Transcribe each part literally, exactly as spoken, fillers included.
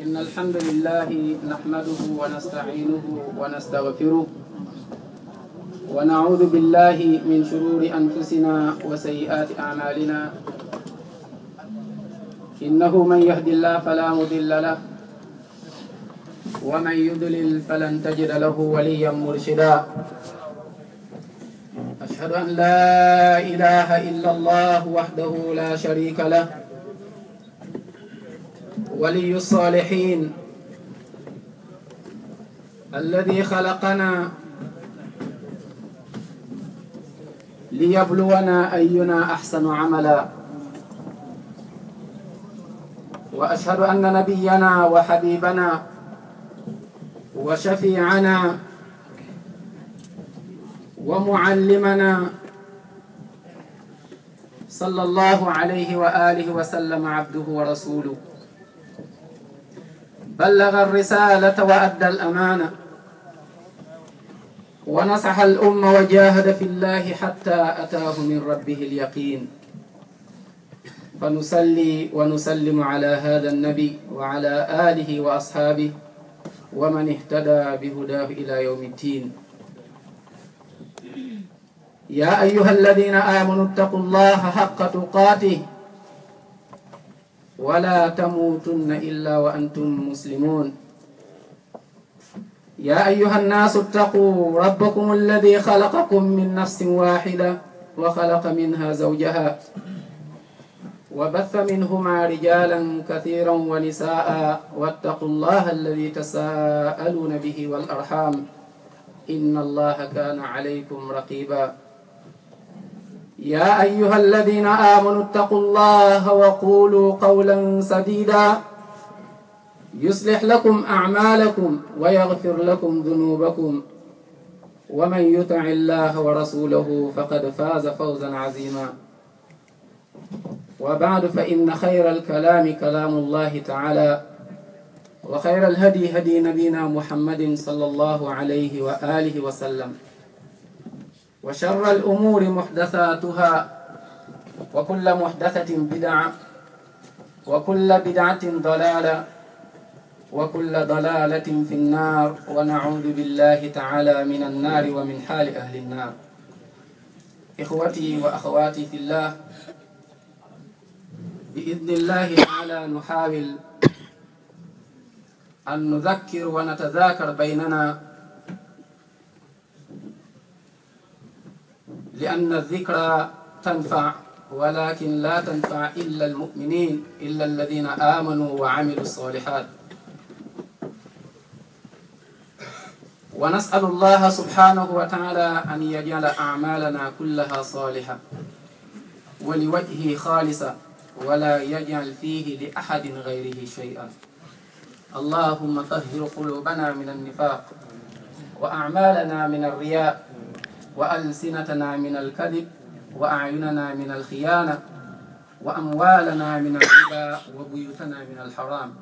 إن الحمد لله نحمده ونستعينه ونستغفره، ونعوذ بالله من شرور أنفسنا وسيئات أعمالنا. إنه من يهد الله فلا مضل له، ومن يضلل فلن تجد له وليا مرشدا. أشهد أن لا إله إلا الله وحده لا شريك له، ولي الصالحين، الذي خلقنا ليبلونا أينا أحسن عملا. وأشهد أن نبينا وحبيبنا وشفيعنا ومعلمنا صلى الله عليه وآله وسلم عبده ورسوله، بلغ الرسالة وأدى الأمانة، ونصح الأمة، وجاهد في الله حتى أتاه من ربه اليقين. فنصلي ونسلم على هذا النبي وعلى آله وأصحابه ومن اهتدى بهداه إلى يوم الدين. يا أيها الذين آمنوا اتقوا الله حق تقاته ولا تموتن إلا وأنتم مسلمون. يا أيها الناس اتقوا ربكم الذي خلقكم من نفس واحدة وخلق منها زوجها وبث منهما رجالا كثيرا ونساء واتقوا الله الذي تساءلون به والأرحام إن الله كان عليكم رقيبا. يا أيها الذين آمنوا اتقوا الله وقولوا قولا سديدا يصلح لكم أعمالكم ويغفر لكم ذنوبكم ومن يطع الله ورسوله فقد فاز فوزا عظيما. وبعد، فإن خير الكلام كلام الله تعالى، وخير الهدي هدي نبينا محمد صلى الله عليه وآله وسلم، وشر الأمور محدثاتها، وكل محدثة بدعة، وكل بدعة ضلالة، وكل ضلالة في النار، ونعوذ بالله تعالى من النار ومن حال أهل النار. إخوتي وأخواتي في الله، بإذن الله تعالى نحاول أن نذكر ونتذاكر بيننا، لأن الذكرى تنفع، ولكن لا تنفع إلا المؤمنين، إلا الذين آمنوا وعملوا الصالحات. ونسأل الله سبحانه وتعالى أن يجعل أعمالنا كلها صالحة ولوجهه خالصة، ولا يجعل فيه لأحد غيره شيئا. اللهم طهر قلوبنا من النفاق، وأعمالنا من الرياء، وألسنتنا من الكذب، وأعيننا من الخيانة، وأموالنا من الربا، وبيوتنا من الحرام.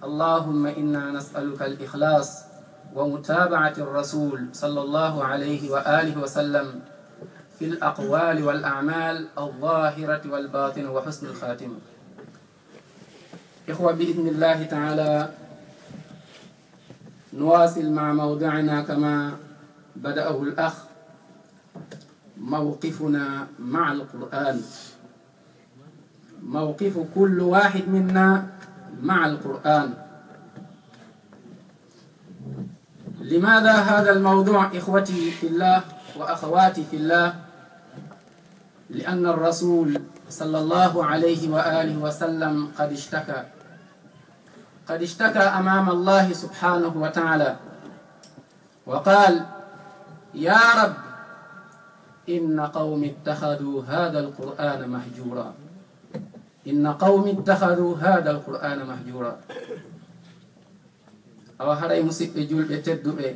اللهم إنا نسألك الإخلاص ومتابعة الرسول صلى الله عليه وآله وسلم في الأقوال والأعمال الظاهرة والباطنة وحسن الخاتمة. إخوة، بإذن الله تعالى نواصل مع موضوعنا كما بدأه الأخ، موقفنا مع القرآن، موقف كل واحد منا مع القرآن. لماذا هذا الموضوع إخوتي في الله وأخواتي في الله؟ لأن الرسول صلى الله عليه وآله وسلم قد اشتكى، قد اشتكى أمام الله سبحانه وتعالى وقال: يا رب، إن قوم اتخذوا هذا القرآن مهجورا، إن قوم اتخذوا هذا القرآن مهجورا. Awa haray, musidɓe julɓe tedduɓe,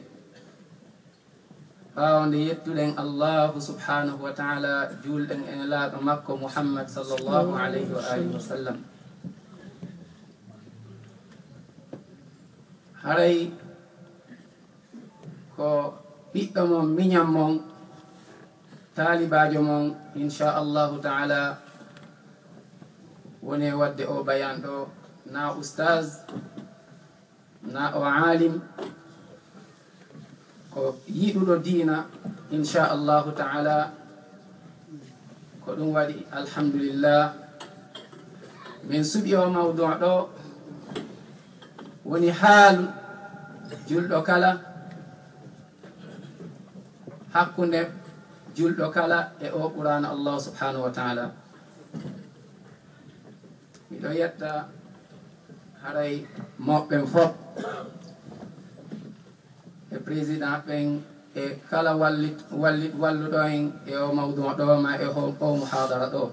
ɓaawo nde yettuɗen Allahu subhanahu wa ta'ala, juulɗen e Nelaaɗo makko Muhammad sallallahu alayhi wa alihi wa sallam, haray ko ɓiɗɗo mon, miñan mon, taalibaajo mon, insha Allahu ta'ala, woni e waɗde o bayan ɗo, na ustaz, na o aalim, ko yiɗuɗo diina, inchallahu taala. Ko ɗum waɗi, alhamdulillah, min suɓi o mawduu ɗo, woni haalu julɗo kala, hakkunde julɗo kala e o Qur'aana Allah subhanahu wa taala. Miɗo yetta haray moɓɓen fof, e président ɓen, e kala wallit, wallit, walluɗo en e o mawduu ɗo, ma e o, o muhadara ɗo.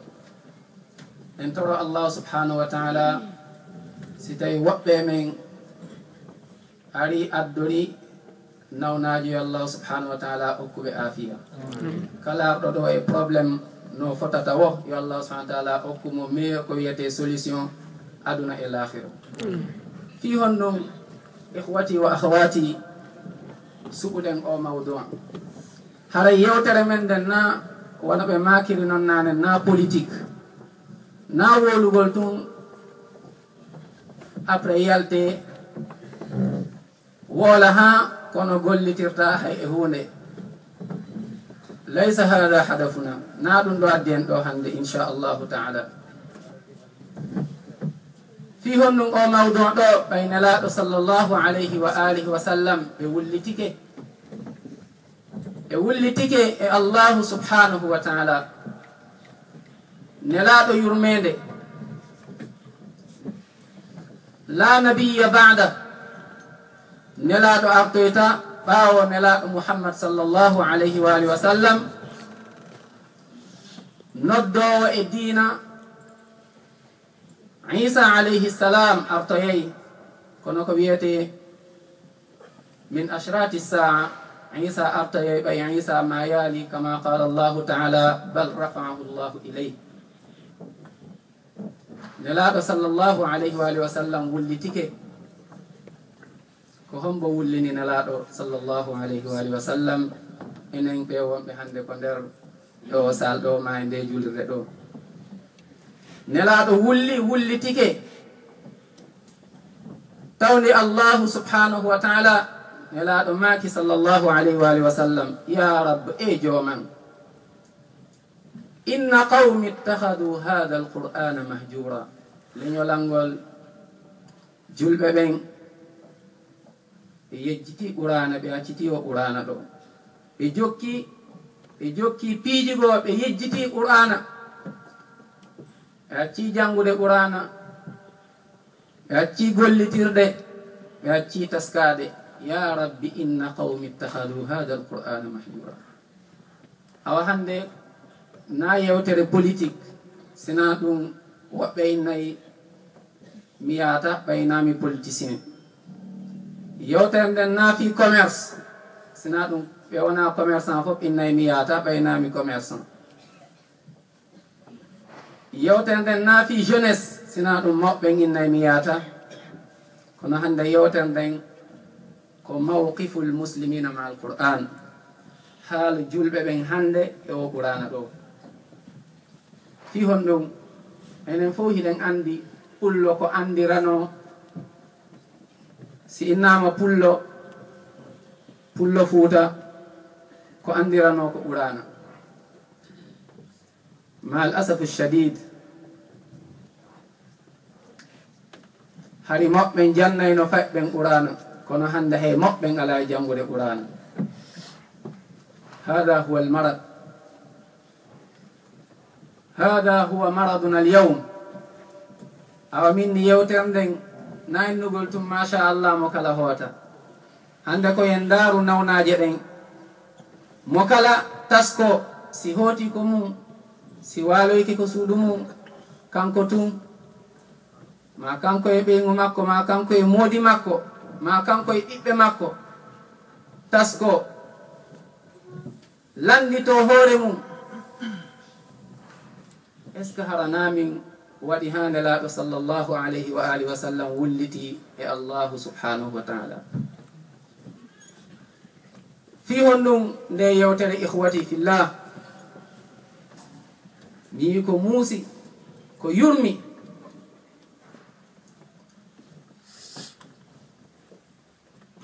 En toro Allah subhanahu wa taala, si tawi woɓɓe men ari addori nawnaajo, yo Allah subhanahu wa taala okkuɓe aafiya. Kala arɗo ɗo e problème no fotata wo, yo Allah subhanahu wa taala okku mo meilleur ko wiyete solution aduna e laakhira. Fii honɗum, ikhwati wa akhawati, suɓuɗen o mawduu? Haray yewtere men nden na wano ɓe maakiri non naane, na politique, na wolugol tun, après yalte woola haa kono gollitirta hay e huunde. Laysa hada hadafuna, na ɗum ɗo addi en ɗo hannde, inchallahu taala. Fii honɗum o mawduu ɗo? Ɓay Nelaaɗo sallallahu alayhi wa alihi wa sallam ɓe wullitike, ɓe wullitike e Allahu subhanahu wa taala. Nelaaɗo yurmeende, la nabiyya ba'da, Nelaaɗo artoyta ɓaawo Nelaaɗo Muhammad sallallahu alayhi wa alihi wa sallam, noddoowo e diina. Iisa alayhi salam artoyay, kono ko wiyete min ashrati saa, Iisa artoyay ɓay Iisa maayaali, kama qala Allahu taala, bal rafaahu Allahu ilayh. Nelaaɗo sallallahu alayhi wa alihi wa sallam wullitike. Ko hombo wullini Nelaaɗo sallallahu alayhi wa alihi wa sallam? Enen ɓe wonɓe hannde ko nder ɗo saal ɗo, ma e nde juulirde ɗo. Nelaaɗo wulli, wullitike. Tawde Allahu subhanahu wa taala, Nelaaɗo maaki sallallahu alayhi wa alihi wa sallam, ya Rabb, e Jooman, inna qawmi ittakhadhu hadha al-Qur'ana mahjura. Leñolangol julɓe ɓen, ɓe yejjiti Qur'aana, ɓe acciti o Qur'aana ɗo. Ɓe jokki, ɓe jokki piiji goo, ɓe yejjiti Qur'aana. Ɓe acci janngude Qur'aana, ɓe acci gollitirde, ɓe acci taskaade. Ya Rabbi, inna qawmi ittakhadhu hadha al-Qur'ana mahjura. Awa hannde, na yewtere politique, sina ɗum woɓɓe innay mi yaata ɓay na mi politicien. Yewtere nden na fii commerce, sina ɗum ɓe wona commerçant fof innay mi yaata ɓay na mi commerçant. Yewtere nden na fii jeunesse, sina ɗum mawɓe innay mi yaata. Kono hannde yewtere nden ko mawqiful muslimina ma al Qur'an. Haala julɓe ɓen hannde e o Qur'aana ɗo. Fii honɗum? Enen fof hiɗen anndi pullo ko anndiranoo, si innaama pullo, pullo Fuuta, ko anndiranoo ko Qur'aana. Ma al asafu shadid, hari moɓɓen jannayno fay ɓen Qur'aana, kono hannde hay moɓɓen alaa e janngude Qur'aana. Hada huwa al marad. Hada huwa maraduna al yawm. Awa min ni yewtere nden, na innugol tun, masha Allah, mo kala hoota. Hannde ko en ndaaru nawnaaje ɗen. Mo kala tasko, si hooti ko mum, si waaloyke ko suudu mum, kanko tun, ma kanko e ɓeyngu makko, ma kanko e moodi makko, ma kanko e ɓiɓɓe makko, tasko, lanndito hoore mum. Est-ce que hara na min waɗi haa Nelaaɗo sallallahu alayhi wa alihi wa sallam wulliti e Allahu subhanahu wa taala? Fii honɗum nde yewtere, ikhwati fillah? Mi yi ko muusi, ko yurmi.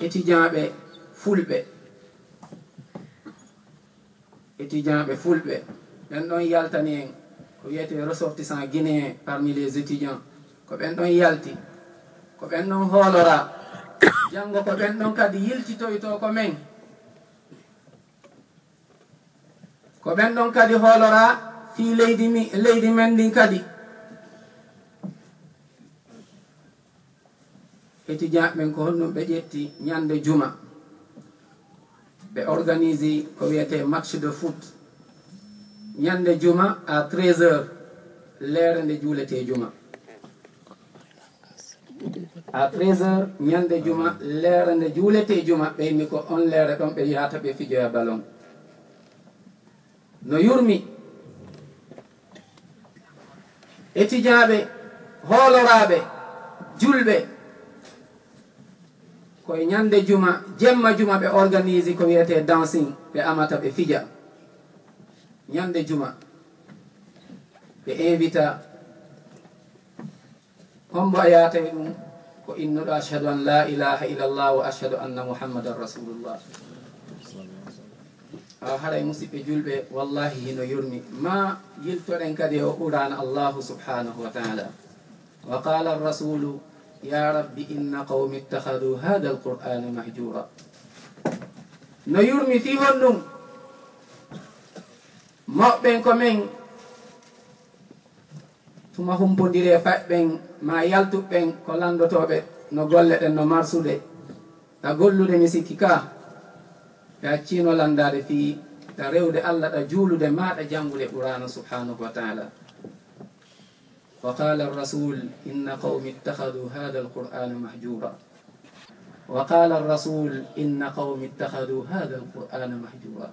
Étudiant ɓe fulɓe, étudiant ɓe fulɓe, ɓen ɗon yaltani en ko wiyetee ressortissant guinéen parmi les étudiants. Ko ɓen ɗon yalti, ko ɓen ɗon hooloraa. Janngo ko ɓen ɗon kadi yiltitoytoo ko men. Ko ɓen ɗon kadi hooloraa fii leydi mi, leydi men ndin kadi. Étudiant ɓen, ko honɗum ɓe ƴetti? Ñannde juma, ɓe organisi ko wiyetee match de foot. Ñannde juma à treize heures, leere nde juuletee juma. À treize heures, ñannde juma, leere nde juuletee juma, ɓe inni ko on leere ɗon ɓe yahata ɓe fijoya ballon. No yurmi. Étudiant ɓe, hooloraaɓe, julɓe, ko e ñannde juma, jemma juma ɓe organisi ko wiyetee dancing, ɓe amata ɓe fija. Ñannde juma, ɓe invita. Hombo a yaatay ɗum? Ko innuɗo: "Ashhadu an la ilaha illallah wa ashhadu anna Muhammadan rasulullah." Awa haray, musiɓɓe julɓe, wallahi hino yurmi. Ma yiltoɗen kadi e o Qur'aana Allahu subhanahu wa ta'ala. "Wa qala ar-rasulu ya rabbi inna qawmi ittakhadhu hadha al-Qur'ana mahjura." No yurmi fii honɗum? Mawɓen ko men, tuma humpondiree fayɓe ɓen, maa yaltuɓe ɓen, ko lanndotooɓe no golle ɗen no marsude. Ɗa gollude, mi sikki ka, ɓe acciino lanndaade fii ɗa rewde Alla, ɗa juulude, maa ɗa janngude Qur'aana subhanahu wa ta'ala. "Wa qala ar-rasul inna qawmi ittakhadhu hadha al-Qur'ana mahjura." "Wa qala ar-rasul inna qawmi ittakhadhu hadha al-Qur'ana mahjura."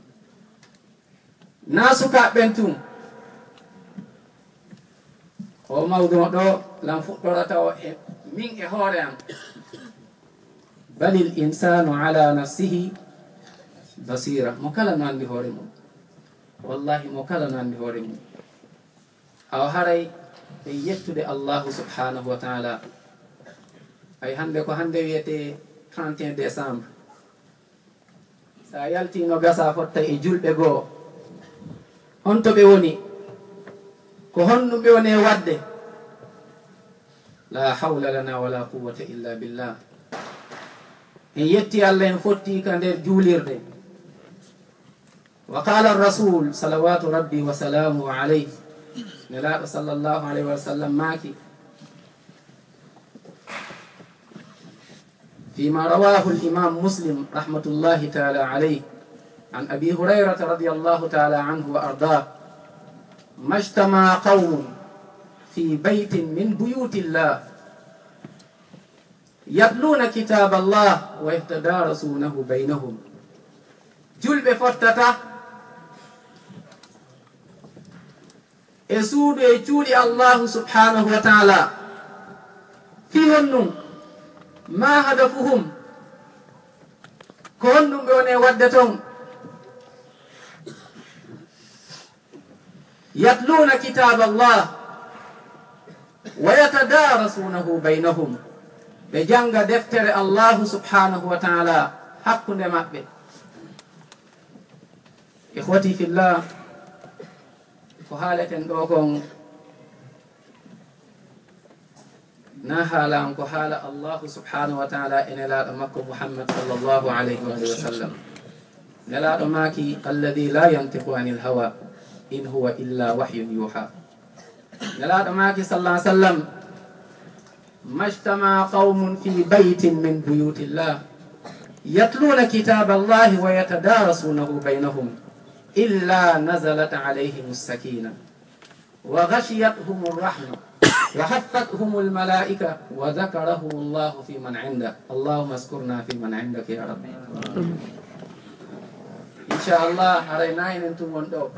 Naa sukaaɓe ɓen tun. O mawduu ɗoo, lan fuɗɗorata o e min e hoore am. "Balil insanu ala nafsihi basira." Mo kala no anndi hoore mum. Wallahi, mo kala no anndi hoore mum. Awa haray en yettude Allahu subhanahu wa ta'ala. Ay hannde ko hannde wiyetee trente et un décembre. Sa yaltii no gasa fotta e julɓe goo. On to ɓe woni? Ko honɗum ɓe woni e waɗde? La hawla lana wala quwwata illa billah. En yetti Alla, en fotti ka nder juulirde. Wa qala ar-rasul salawatu rabbi wa salamuhu alayhi. Nelaaɗo sallallahu alayhi wa sallam maaki, فيما رواه الإمام مسلم رحمة الله تعالى عليه عن أبي هريرة رضي الله تعالى عنه وأرضاه: "ما اجتمع قوم في بيت من بيوت الله يتلون كتاب الله ويتدارسونه بينهم." Julɓe fottata e suudu e cuuɗi Allahu subhanahu wa ta'ala. Fii honɗum? Ma hadafuhum? Ko honɗum ɓe woni e waɗde ton? "Yatluna kitab Allah wa yatadarasunahu baynahum." Ɓe jannga deftere Allahu subhanahu wa ta'ala hakkunde maɓɓe. Ikhwati fillah, ko haaleten ɗoo kon, na haala on, ko haala Allahu subhanahu wa ta'ala e Nelaaɗo makko Muhammad sallallahu alayhi wa sallam. Nelaaɗo maaki: "Alladhi la yantiqu anil hawa, in huwa illa wahyun yuha." Nelaaɗo maaki sallallahu alayhi wa sallam: "Majtama qawmun fi baytin min buyutillah yatluna kitaballahi wa yatadarasunahu baynahum illa nazalat alayhimus sakina wa ghashiyatuhumur rahma wa haffathumul malaika wa dhakarahumullahu fi man inda." Allahumma azkurna fi man indak ya rabbi. Insha Allah, haray na enen tun won ɗoo.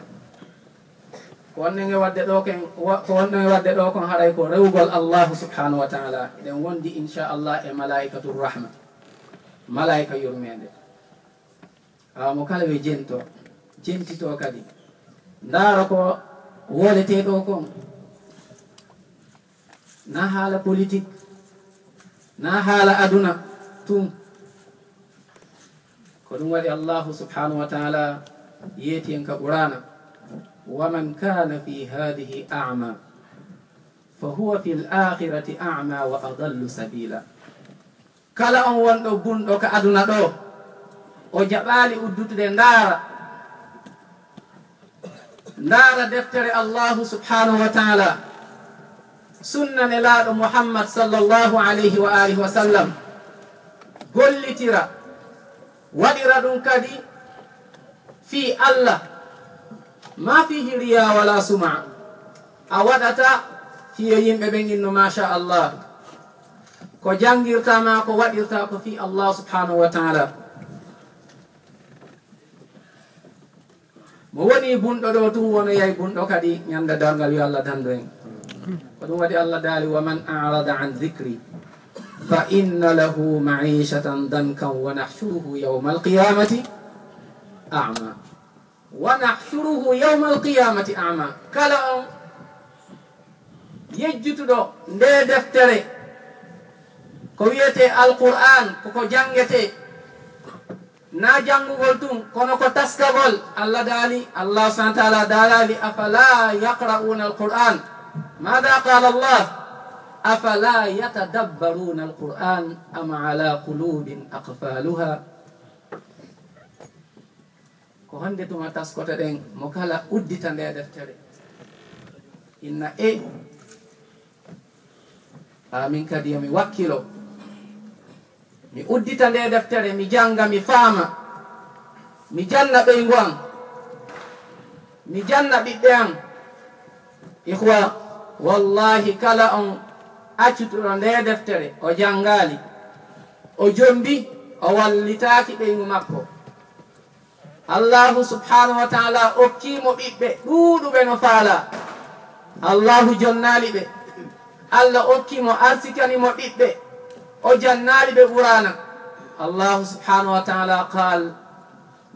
Ko wonno e waɗde ɗoo ken, wa-, ko wonno e waɗde ɗoo kon haray ko rewugol Allahu subhanahu wa ta'ala. Eɗen wondi, insha Allah, e malaa'ikatur rahma, malaa'ika yurmeende. Awa mo kala yo jento, jentito kadi. Ndaara ko wooletee ɗoo kon. Na haala politique, na haala aduna tun. Ko ɗum waɗi Allahu subhanahu wa ta'ala yeeti en ka Qur'ana, "Wa man kana fi hadhihi a'ma, fa huwa fil akhirati a'ma wa adallu sabila." Kala on wonɗo bunɗo ka aduna ɗo, o jaɓaali uddutude ndaara, ndaara deftere Allahu subhanahu wa ta'ala, sunna nelaaɗo Muhammad sallallahu alayhi wa alihi wa sallam, gollitira, waɗira ɗum kadi fii Allah, ma fihi riya wala suma. A waɗata fii yo yimɓe ɓen innu, masha Allah. Ko janngirta ma ko waɗirta ko fii Allah subhanahu wa ta'ala. Mo woni bunɗo ɗo tun, wonoyay bunɗo kadi ñande darngal, yo Allah dandu en. Ko ɗum waɗi Allah daali, "Wa man a'rada an dhikri fa inna lahu ma'ishatan dankan wa nahshuruhu yawmal qiyamati a'ma." Wa nahshuruhu yawmal qiyamati a'ma. Kala on yejjutuɗo nde deftere, ko wiyetee Alqur'an, ko ko janngete, na janngugol tun, kono ko taskagol. Allah daali, Allah subhanahu wa ta'ala daalali, "Afala yaqra'una alqur'an?" Mada qala Allah? "Afala yatadabbaruna alqur'an am ala qulubin aqfaluha?" Ko honde tuma taskotoɗen mo kala uddita nde deftere? Inna e amin kadi yo mi wakkilo, mi uddita nde deftere, mi jannga, mi faama, mi janna ɓeyngu an, mi janna ɓiɓɓe an. Ihwa, wallahi, kala on accutuɗo nde deftere, o janngaali, o jombi, o wallitaaki ɓeyngu makko. Allahu subhanahu wa ta'ala okkii mo ɓiɓɓe ɗuuɗuɓe no faalaa. Allahu jonnaali ɓe. Allah okkii mo, arsikani mo ɓiɓɓe. O jannaali ɓe Qur'aana. Allahu subhanahu wa ta'ala qaal,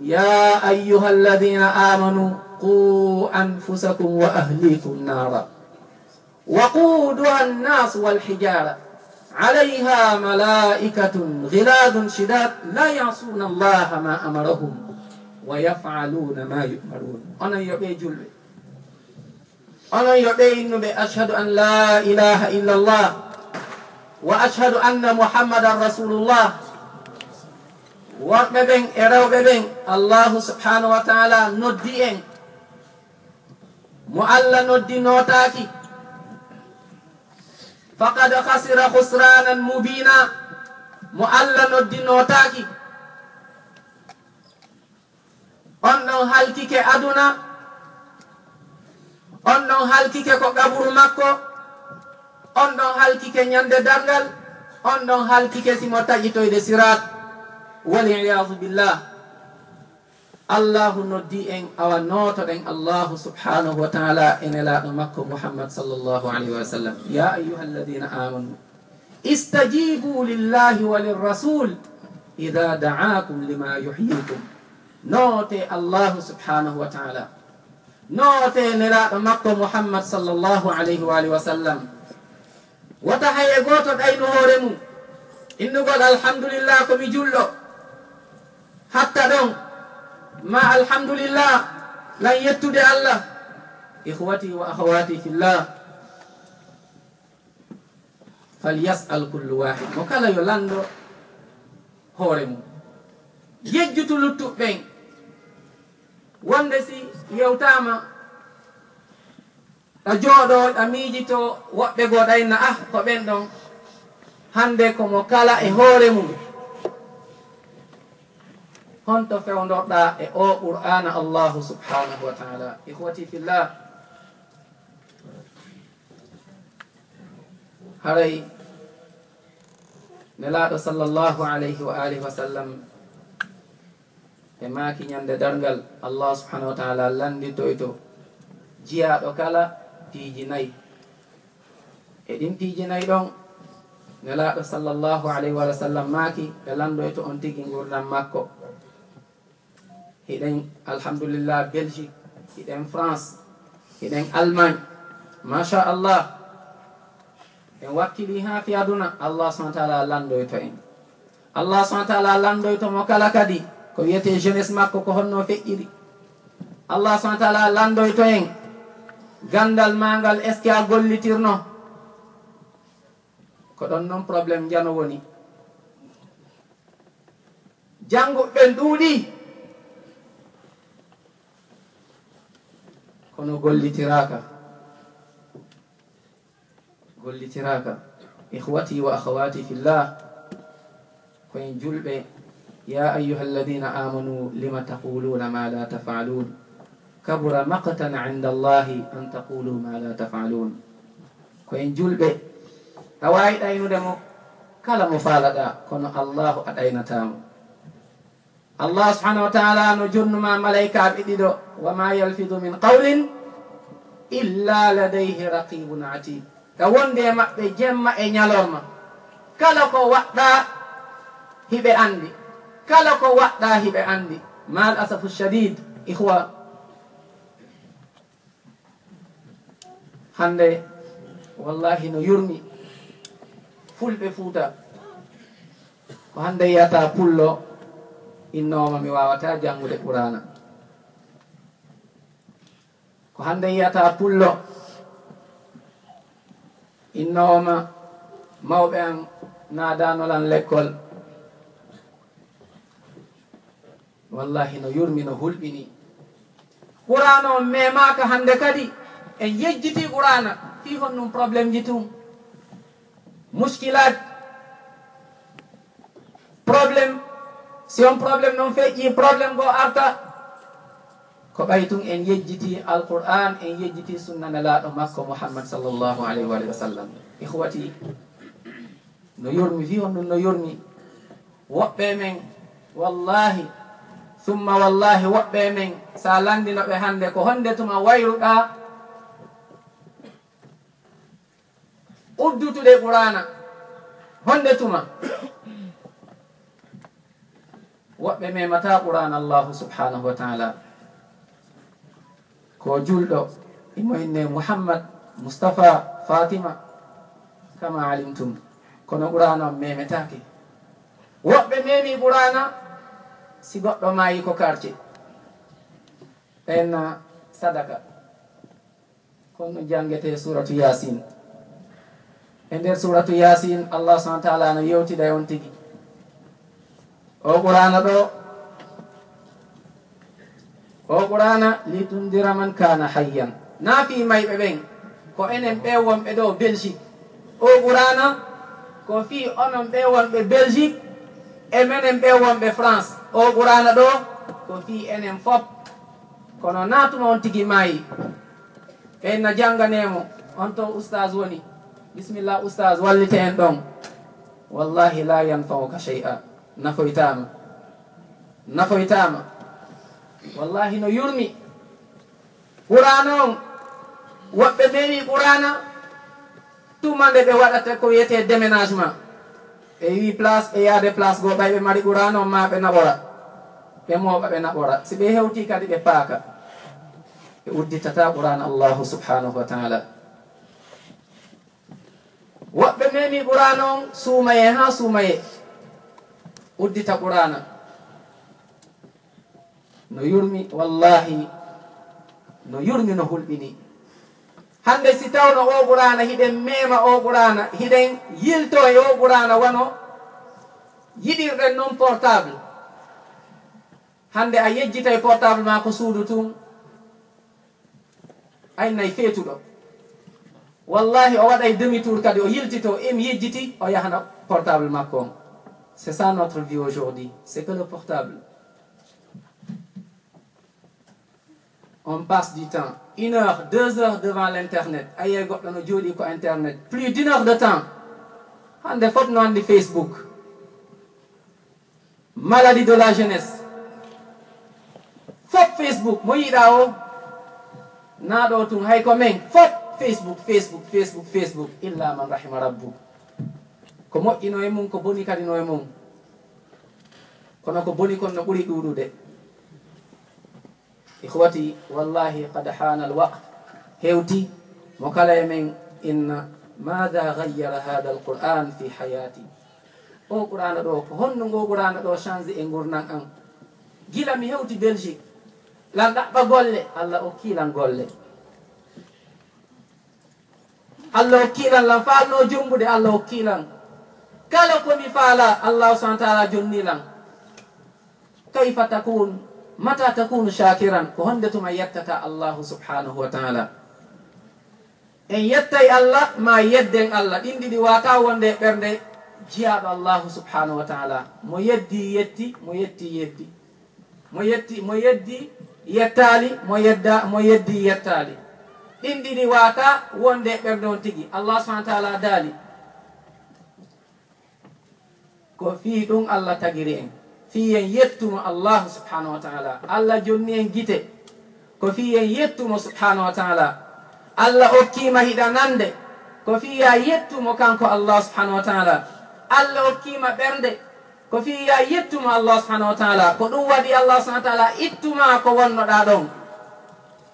"Ya ayyuhalladhina amanu qu anfusakum wa ahlikum nara." وقودها الناس والحجارة عليها ملائكة غلاظ شداد لا يعصون الله ما أمرهم ويفعلون ما يؤمرون. Onon yo ɓe julɓe. Onon yo ɓe innuɓe, "Ashhadu an la ilaha illallah wa ashhadu anna Muhammadan rasulullah." Worɓe ɓen e rewɓe ɓen, Allahu subhanahu wa ta'ala noddi en. Mo Allah noddi nootaaki, faqad khasira khusranan mubina. Mo Allah noddi nootaaki, on ɗon halkike aduna, on ɗon halkike ko qaburu makko, on ɗon halkike ñande darngal, on ɗon halkike si mo taƴitoyde sirat. Wal iyaazu billah. Allahu noddi en, awa nootoɗen Allahu subhanahu wa ta'ala e nelaaɗo makko Muhammad sallallahu alayhi wa sallam. Ya ayyuhalladhina amanu, istajibu lillahi wa lirrasul idha da'akum lima yuhyikum. Noote Allahu subhanahu wa ta'ala. Noote nelaaɗo makko Muhammad sallallahu alayhi wa alihi wa sallam. Wota hay e gooto ɗaynu hoore mum. Innugol, "Alhamdulillah, ko mi julɗo." Hatta ɗon, ma, "Alhamdulillah, lan yettude Allah." Ikhwati wa akhawati fillah, falyas'al kullu wahid. Mo kala yo lanndo hoore mum. Yejjutu luttuɓe ɓen. Wonde si yewtaama, ɗa jooɗoo, ɗa miijitoo, woɓɓe goo ɗa inna, "Ah, ko ɓen ɗon." Hannde ko mo kala e hoore mum. Honto fewndorɗaa e oo Qur'aana Allahu subhanahu wa ta'ala? Ikhwati fillah, haray Nelaaɗo sallallahu alayhi wa alihi wa sallam e maaki ñande darngal, Allah subhanahu wa ta'ala lannditoyto jiyaaɗo kala piiji nayi. E ɗin piiji nayi ɗon, Nelaaɗo sallallahu alayhi wa sallam maaki ɓe lanndoyto on tigi ngurndan makko. Hiɗen, alhamdulillah, Belgique, hiɗen France, hiɗen Allemagne. Masha Allah. En wakkili haa fi aduna, Allah subhanahu wa ta'ala lanndoyto en. Allah subhanahu wa ta'ala lanndoyto mo kala kadi. Ko wiyetee jeunesse makko, ko honno feƴƴiri? Allah subhanahu wa taala lanndoyto en ganndal maa ngal, est-ce que a gollitirno? Ko ɗon non problème njano woni. Jannguɓe ɓen ɗuuɗi, kono gollitiraaka. Gollitiraaka. Ikhwati wa akhawati fillah, ko en julɓe. Ya ayyuha alladhina amanu lima taquluna ma la taf'alun, kabura maqtan inda Allahi an taqulu ma la taf'alun. Ko en julɓe. A waawi ɗaynude mo kala mo faalaɗaa, kono Allahu a ɗaynataa mo. Allah subhanahu wa taala no jonnuma malaykaaɓe ɗiɗo: "Wa ma yalfidu min qawlin illa ladayhi raqibun atid." Ka wonde e maɓɓe jemma e ñalorma. Kala ko waɗɗa hiɓe anndi. Kala ko waɗɗa hiɓe anndi. Mal asafu shadid, ikhwa. Hannde, wallahi, no yurmi fulɓe Fuuta. Ko hannde yiyata pullo innooma mi waawata janngude Quraana. Ko hannde yiyata pullo innooma mawɓe an naadaano lan lekkol. Wallahi, no yurmi, no hulɓini. Qur'aana on memaaka hannde kadi. En yejjiti Qur'aana. Fii honɗum problème ji tun? Muskilaat. Problème. Si on problème non feƴƴi, problème goo arta. Ko ɓay tun en yejjiti Alqur'aan, en yejjiti sunna Nelaaɗo makko Muhammad sallallahu alayhi wa sallam. Ikhwati, no yurmi, fii honɗum no yurmi. Woɓɓe men, wallahi, summa wallahi, woɓɓe men, sa lanndino ɓe hannde, ko honde tuma wayruɗaa uddutude Qur'aana? Honde tuma? Woɓɓe memata Qur'aana Allahu subhanahu wa ta'ala. Ko julɗo, imo inne Muhammad, Mustafa, Fatima, kama alimtum. Kono Qur'aana on memetaake. Woɓɓe memi Qur'aana si goɗɗo maayi ko karce. Ɓen na sadaka. Kono janngetee Suuratu Yaasin. E nder Suuratu Yaasin, Allah subhanahu wa ta'ala no yewtida e on tigi. O Qur'aana ɗo, o Qur'aana, "Litundira man kana hayyan." Na fii mayɓe ɓen, ko enen ɓe wonɓe ɗo Belgique. O Qur'aana, ko fii onon ɓe wonɓe Belgique, e menen ɓe wonɓe France. O Qur'aana ɗo, ko fii enen fop. Kono na tuma on tigi maayi. Ɓen na jannganee mo, on to ustaz woni. Bismillah ustaz, wallite en ɗon. Wallahi la yanfa'uka shay'a. Nafoytaama. Nafoytaama. Wallahi no yurmi. Qur'aana on, woɓɓe memi Qur'aana, tuma nde ɓe waɗata ko wiyetee déménagement. Ɓe wi place, ɓe yaade place goo, ɓay ɓe mari Qur'aana on ma ɓe naɓora. Ɓe mooɓa, ɓe naɓora. Si ɓe hewti kadi, ɓe paaka. Ɓe udditata Qur'aana Allahu subhanahu wa ta'ala. Woɓɓe memi Qur'aana on suumaye haa suumaye. Uddita Qur'aana. No yurmi, wallahi, no yurmi, no hulɓini. Hannde si tawno o Qur'aana, hiɗen mema o Qur'aana, hiɗen yilto e o Qur'aana wano yiɗirɗen non portable. Hannde a yejjitay portable maa ko suudu tun, a innay feetuɗo. Wallahi, o waɗay demi-tour kadi, o yiltito, em yejjiti, o yahana portable makko on. C'est ça notre vie aujourd'hui, c'est que le portable. On passe du temps, une heure, deux heures devant l'internet. A yiyay goɗɗo no jooɗi ko internet, plus d'une heure de temps. Hannde fop no anndi Facebook. Maladie de la jeunesse. Fop Facebook, mo yiɗa o, na ɗo tun, hay ko men, fop Facebook, Facebook, Facebook, Facebook, illa man rahima rabbuk. Ko moƴƴi no e mum, ko boni kadi no e mum. Kono ko boni kon no ɓuri ɗuuɗude. Ikhwati, wallahi qad hana alwaqt. Hewti mo kala e men inna, "Mada ghayyara hada alquran fi hayati?" O Qur'aana ɗo, ko honno ngo Qur'aana ɗo change e ngurndan an? Gila mi hewti Belgique, lan ɗaɓɓa golle, Allah okkii lan golle. Allah okkii lan, lan faalnoo jombude, Allah okkii lan. Kala ko mi faalaa, Allah subhanahu wa ta'ala jonnii lan. Kayfa takun, mata takunu shakiran? Ko honde tuma yettata Allah subhanahu wa ta'ala? En yettay Allah, ma yedden Allah. Ɗin ɗiɗi wata wonde e ɓernde jiyaaɗo Allah subhanahu wa ta'ala. Mo yeddi, yetti, mo yetti, yeddi. Mo yetti, mo yeddi, yettaali, mo yedda, mo yeddi, yettaali. Ɗin ɗiɗi wata wonde e ɓernde on tigi. Allah subhanahu wa ta'ala daali. Ko fii ɗum Allah tagiri en, fii en yettumo Allah subhanahu wa ta'ala. Allah jonni en gite, ko fii en yettumo subhanahu wa ta'ala. Allah okkima hiɗa nande, ko fii ya yettumo kanko Allah subhanahu wa ta'ala. Allah okkima ɓernde, ko fii ya yettumo Allah subhanahu wa ta'ala. Ko ɗum waɗi Allah subhanahu wa ta'ala ittuma ko wonnoɗa ɗon.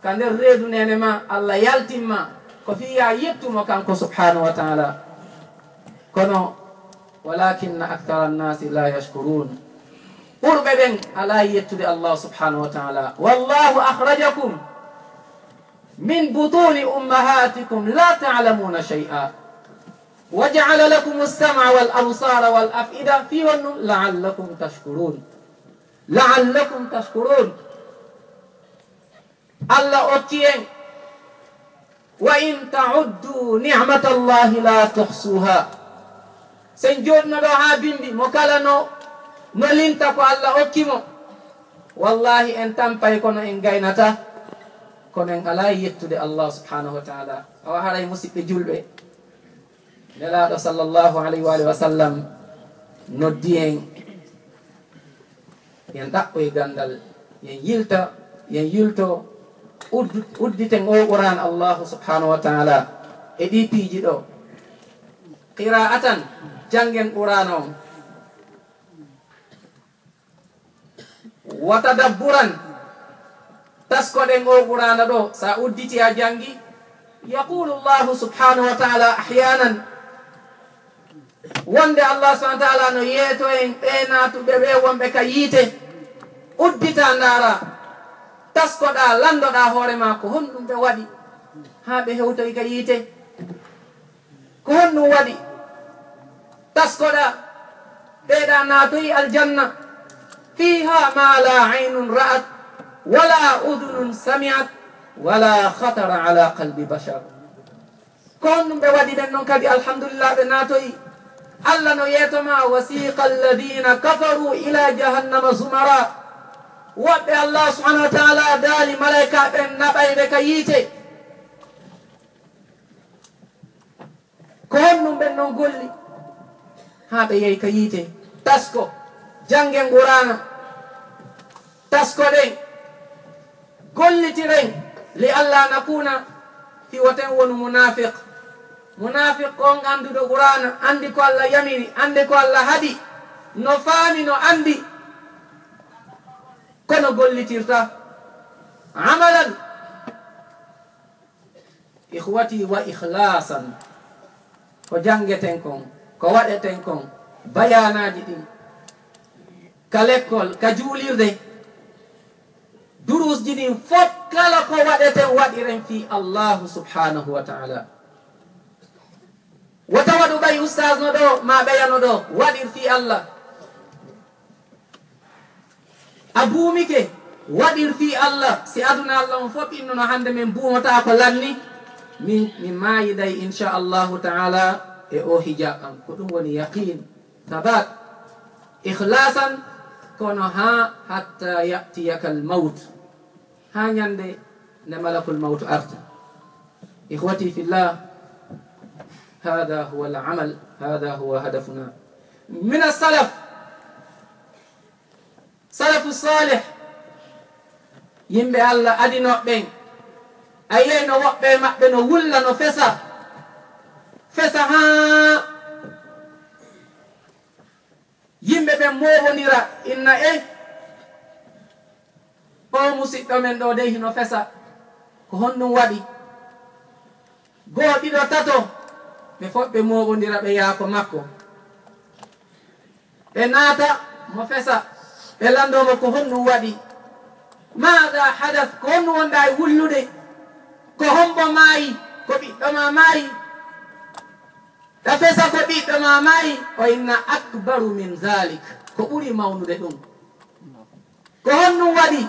Ka nder reedu nene ma, Allah yaltimma, ko fii ya yettumo kanko subhanahu wa ta'ala. Kono, walakinna akthara nnasi la yashkurun. Ɓurɓe ɓen ala yettude Allah subhanahu wa ta'ala. Wallahu akhrajakum min butuni ummahatikum la ta'lamuna shay'a. Wa ja'ala lakum as-sam'a wal absara wal af'ida. Fii honɗum? La'allakum tashkurun. La'allakum tashkurun. Allah okki en, "Wa in ta'uddu ni'matallahi la tuhsuha." Sen jooɗno ɗo haa bimbi, mo kala no, no linta ko Allah okki mo. Wallahi, en tampay kono en gaynata, kono en alaa yettude Allah subhanahu wa ta'ala. Awa haray, musiɓɓe julɓe, Nelaaɗo sallallahu alayhi wa alihi wa sallam noddi en, yen ɗaɓɓoy ganndal, yen yilta, yen yilto, uddu-, udditen o Qur'an Allahu subhanahu wa ta'ala e ɗi piiji ɗo. Qira'atan, janngen Qur'an on. Wa tadabburan, taskoɗen o Qur'ana ɗo, sa udditi a jangi, yaqulu Allahu subhanahu wa ta'ala ahyanan, wonde Allah subhanahu wa ta'ala no yeeto en ɓe naatuɓe ɓe wonɓe ka yiite, uddita ndaara, taskoɗa, landoɗa hoore ma ko honɗum ɓe waɗi haa ɓe hewtoy ka yiite. Ko honɗum waɗi? Taskoɗa, ɓeeɗa naatoyi aljanna. Fiha ma la aynun ra'at, wala udhunun sami'at, wala khatara ala qalbi bashar. Ko honɗum ɓe waɗi ɓen non kadi? Alhamdulillah, ɓe naatoyi. Allah no yeetoma, "Wasiqa alladhina kafaru ila jahannama zumara." Woɓɓe Allah subhanahu wa ta'ala daali malaika ɓen naɓay ɓe ka yiite. Ko honɗum ɓen non golli haa ɓe yehi ka yiite? Tasko, janngen Qur'ana, taskoɗen, gollitiren, li alla nakuna, fi woten wonu munafiq. Munafiq ko on annduɗo Qur'ana, anndi ko Allah yamiri, anndi ko Allah haɗi, no faami, no anndi, kono gollitirta amalan. Ikhwati wa ikhlasan, ko janngeten kon, ko waɗeten kon, bayanaaji ɗin, ka lekkol, ka juulirde, durusji ɗin fof, kala ko waɗeten, waɗiren fii Allahu subhanahu wa ta'ala. Wota waɗu ɓay ustaas no ɗo, ma ɓeya no ɗo, waɗir fii Allah. A buumike, waɗir fii Allah. Si aduna Allah on fof innuno hannde min buumotaako lanni, min, min maayiday, insha Allahu ta'ala, e o hija an. Ko ɗum woni yaqin, tabat, ikhlasan, kono haa hatta ya'tiyaka al-mawt. Haa ñande nde malakul mawt arta. Ikhwati fillah, hada huwa al-amal, hada huwa hadafuna. Min as-salaf, Salafu salih, yimɓe Allah adinooɓe ɓen, a yiyayno woɓɓe e maɓɓe no wulla, no fesa, fesa haa yimɓe ɓen mooɓondira, inna e, "O musiɗɗo men ɗo dey hino fesa, ko honɗum waɗi?" Goo, ɗiɗo, tato, ɓe fof ɓe mooɓondira, ɓe yaha ko makko. Ɓe naata mo fesa. Ɓe lanndoo mo ko honɗum waɗi. Maada hadas, ko honɗum wonɗaa e wullude? Ko hombo maayi? Ko ɓiɗɗo ma maayi? Ɗa fesa ko ɓiɗɗo ma maayi? O inna akbaru min zalik, ko ɓuri mawnude ɗum. Ko honɗum waɗi?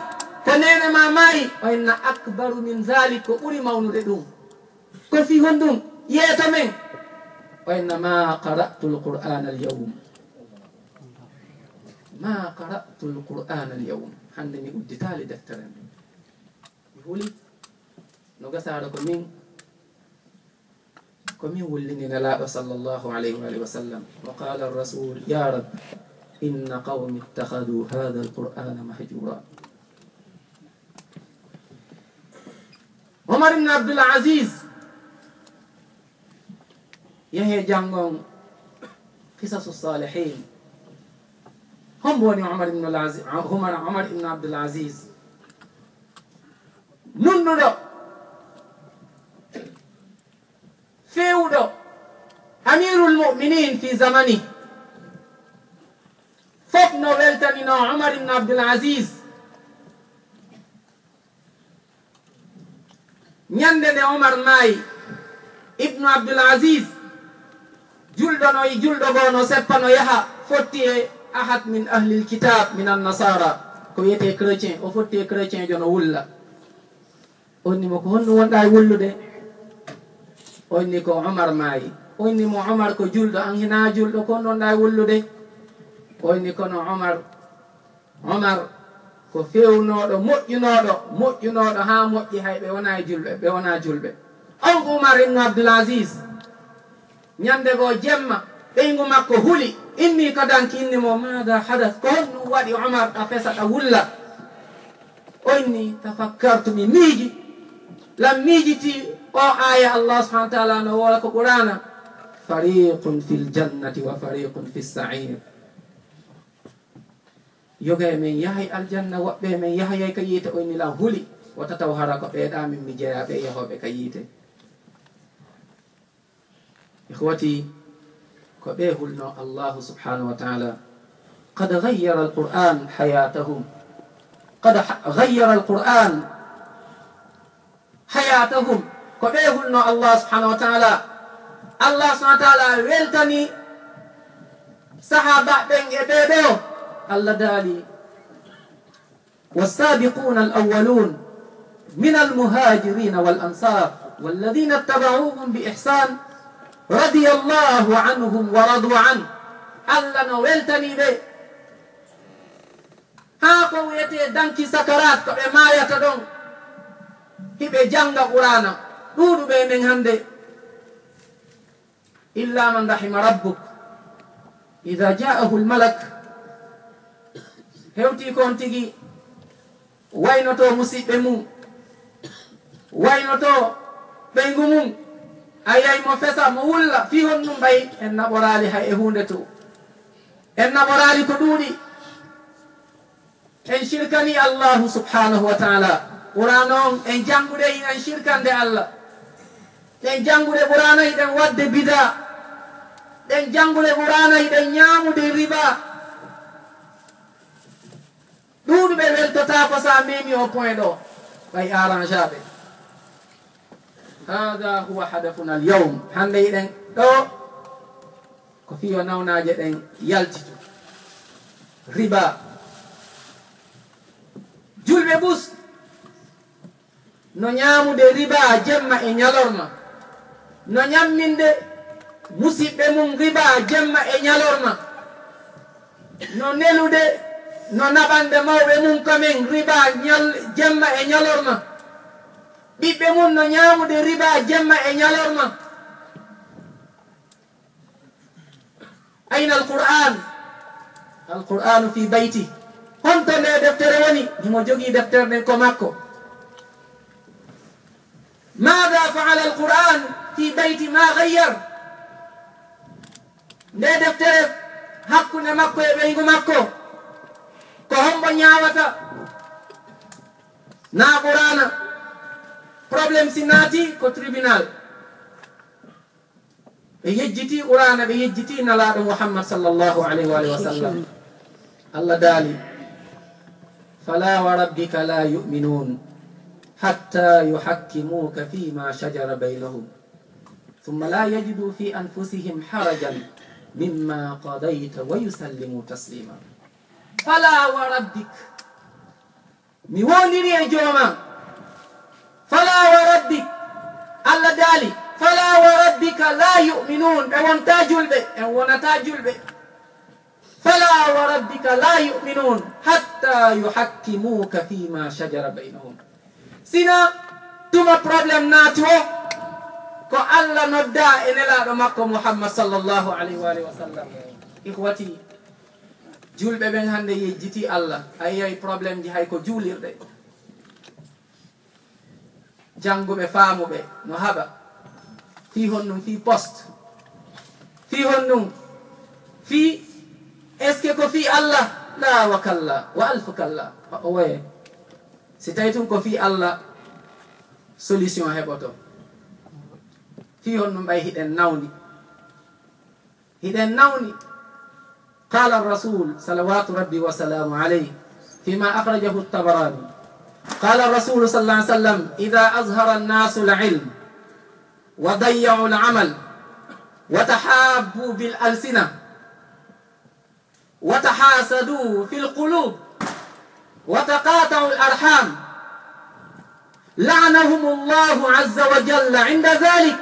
Ko neene ma maayi? O inna akbaru min zalik, ko ɓuri mawnude ɗum. Ko fii honɗum? Yeeto men. O inna ma qara'tu alqur'ana alyawm. Ma qara'tu alqur'ana alyawm. Hannde mi udditaali deftere nden. Mi huli no gasaaro ko min, ko min wullini Nelaaɗo sallallahu alayhi wa alihi wa sallam. Wa qala ar-rasul, ya Rabb, inna qawmi ittakhadhu hadha al-Qur'ana mahjura. Omar ibn Abdul Aziz, yahe janngon Qisasu Salihin. Hombo woni Omar ibn Al-Aziz, Omar, Omar ibn Abdul Aziz? Nunɗuɗo, feewuɗo, Amirul Mu'minin fi zamani. Fof no weltanino Omar ibn Abdul Aziz. Ñande nde Omar maayi, Ibnu Abdul Aziz, julɗo no, julɗo goo no seppa no yaha, fotti e ahad min ahlil kitab min annasara, ko wiyetee chrétien, o fotti e chrétien jo no wulla. O inni mo, ko honɗum wonɗaa e wullude? O inni ko Omar maayi. O inni mo, Omar ko julɗo, an hinaa julɗo, ko honɗum wonɗaa e wullude? O inni kono Omar Omar ko feewnooɗo, moƴƴunooɗo, moƴƴunooɗo haa moƴƴi, hay ɓe wonaa e julɓe, ɓe wonaa julɓe. On ko Umar ibn Abdul Aziz. Ñande goo jemma, ɓeyngu makko huli, inni ka danki, inni mo, maada hadas? Ko honɗum waɗi Omar, ɗa fesa, ɗa wulla? O inni, tafakkartu, mi miiji. Lan miijiti o aaya Allah subhanahu wa ta'ala no woola ko Qur'aana, fariqun fil jannati wa fariqun fis sa'ir. Yoga e men yahay aljanna, woɓɓe e men yahayay ka yiite. O inni lan huli, wota taw hara ko ɓee ɗa min mi jeyaa, ɓee yahooɓe ka yiite. Ikhwati, ko ɓee hulno Allahu subhanahu wa ta'ala. Qad ghayyara al-Qur'an hayatahum. Qad ha-, ghayyara al-Qur'an hayatahum, ko ɓee hulno Allah subhanahu wa ta'ala. Allah subhanahu wa ta'ala weltani sahaaba ɓen e ɓee ɗoo. Allah daali, والسابقون الأولون من المهاجرين والأنصار والذين اتبعوهم بإحسان رضي الله عنهم ورضوا عنه. Allah no weltani ɓe. Haa ko wiyetee danki sakarat, ko ɓe maayata ɗon, hiɓe jannga Qur'aana. Ɗuuɗuɓe e men hannde, illa man rahima rabbuk, idha ja'ahu al-malak, hewtii ko on tigi waynotoo musiɓɓe mum, waynotoo ɓeyngu mum, a yiyay mo fesa, mo wulla, fii honɗum ɓay en naɓoraali hay e huunde too. En naɓoraali ko ɗuuɗi. En shirkani Allahu subhanahu wa ta'ala. Qur'aana on, en janngude, hiɗen shirkande Allah. En janngude Qur'aana, hiɗen waɗde bidaa. En janngude Qur'aana, hiɗen ñaamude riba. Ɗuuɗuɓe weltotaako so a memi o point ɗoo, ɓay arrangaaɓe. Hada huwa hadafuna al-yawm. Hannde hiɗen ɗoo, ko fii yo nawnaaje ɗen yaltitu. Riba. Julɓe bus no ñaamude riba jemma e ñalorma, no ñamminde musiɓɓe mum riba jemma e ñalorma, no nelude, no naɓande mawɓe mum kamen riba ñal-, jemma e ñalorma, ɓiɓɓe mum no ñaamude riba jemma e ñalorma. Ayna al-Qur'an? Al-Qur'anu fi bayti. Honto nde deftere woni? Himo jogii deftere nden ko makko. Maada fa'ala al-Qur'an fi bayti ma ghayyar? Nde deftere hakkunde makko e ɓeyngu makko, ko hombo ñaawata? Na Qur'ana. Problème si naati ko tribunal. Ɓe yejjiti Qur'aana, ɓe yejjiti Nalaaɗo Muhammad sallallahu alayhi wa alihi wa sallam. Allah daali, فلا وربك لا يؤمنون حتى يحكموك فيما شجر بينهم ثم لا يجدوا في أنفسهم حرجا مما قضيت ويسلموا تسليما. فلا وربك. Mi wondiri e jooma. Fala wa rabbik. Allah daali, fala wa rabbika la yu'minun. Ɓe wonta julɓe, ɓe wonata julɓe. Fala wa rabbika la yu'minun hatta yuhakkimuka fima shajara baynahum. Sina tuma problème naati o, ko Allah nodda e nelaaɗo makko Muhammad sallallahu alayhi wa alihi wa sallam. Ikhwati, julɓe ɓen hannde yejjiti Allah, a yiyay problème ji hay ko juulirɗe. Jannguɓe, faamuɓe, no haɓa. Fii honɗum? Fii poste. Fii honɗum? Fii, est-ce que ko fii Allah? La wa kalla, wa alfu kalla. O woye. Si tawi tun ko fii Allah, solution heɓoto. Fii honɗum ɓay hiɗen nawni? Hiɗen nawni. قال الرسول صلوات ربي وسلامه عليه فيما أخرجه الطبراني، قال الرسول صلى الله عليه وسلم: إذا أظهر الناس العلم وضيعوا العمل وتحابوا بالألسنة وتحاسدوا في القلوب وتقاطعوا الأرحام لعنهم الله عز وجل عند ذلك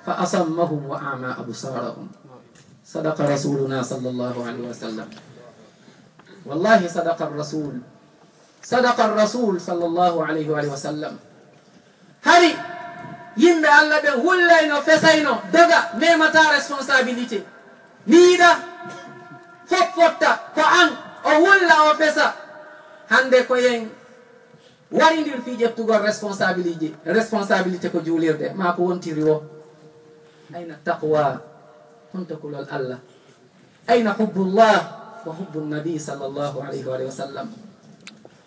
فأصمهم وأعمى أبصارهم. صدق رسولنا صلى الله عليه وسلم. والله صدق الرسول. صدق الرسول صلى الله عليه وآله وسلم. Hari yimɓe Allah ɓe hullayno, fesayno, doga, memata responsabilité. Miiɗa, fof fotta, ko an, o hulla, o fesa. Hannde ko yen warindir fii ƴettugol responsabilité, responsabilité ko juulirde, maa ko wontiri wo. Ayna taqwa? Honto kulol Allah? Ayna hubbullah wa hubbun nabi sallallahu alayhi wa sallam?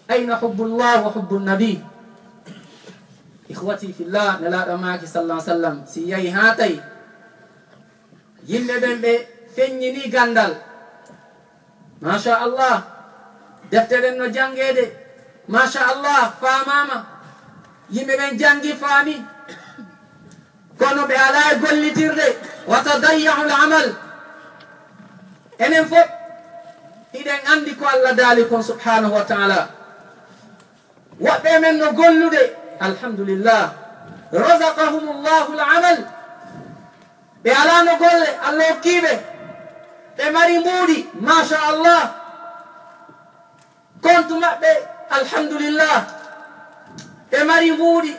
Ayna hubbullah wa hubbun nabi? Ikhwati fillah, nelaaɗo maaki sallallahu alayhi wa sallam, si yahi haa tawi yimɓe ɓen ɓe feññini ganndal. Masha Allah, defte ɗen no janngeede. Masha Allah, faamaama. Yimɓe ɓen janngi, faami. Kono ɓe alaa e gollitirde. Wa tadayyahu al-amal. Enen fof, hiɗen anndi ko Allah daali kon subhanahu wa ta'ala. Woɓɓe men no gollude, alhamdulillah. Razaqahumullahu al-amal. Ɓe alaa no golle, Allah hokkiiɓe. Ɓe mari mbuuɗi, masha Allah. Kontu maɓɓe, alhamdulillah. Ɓe mari mbuuɗi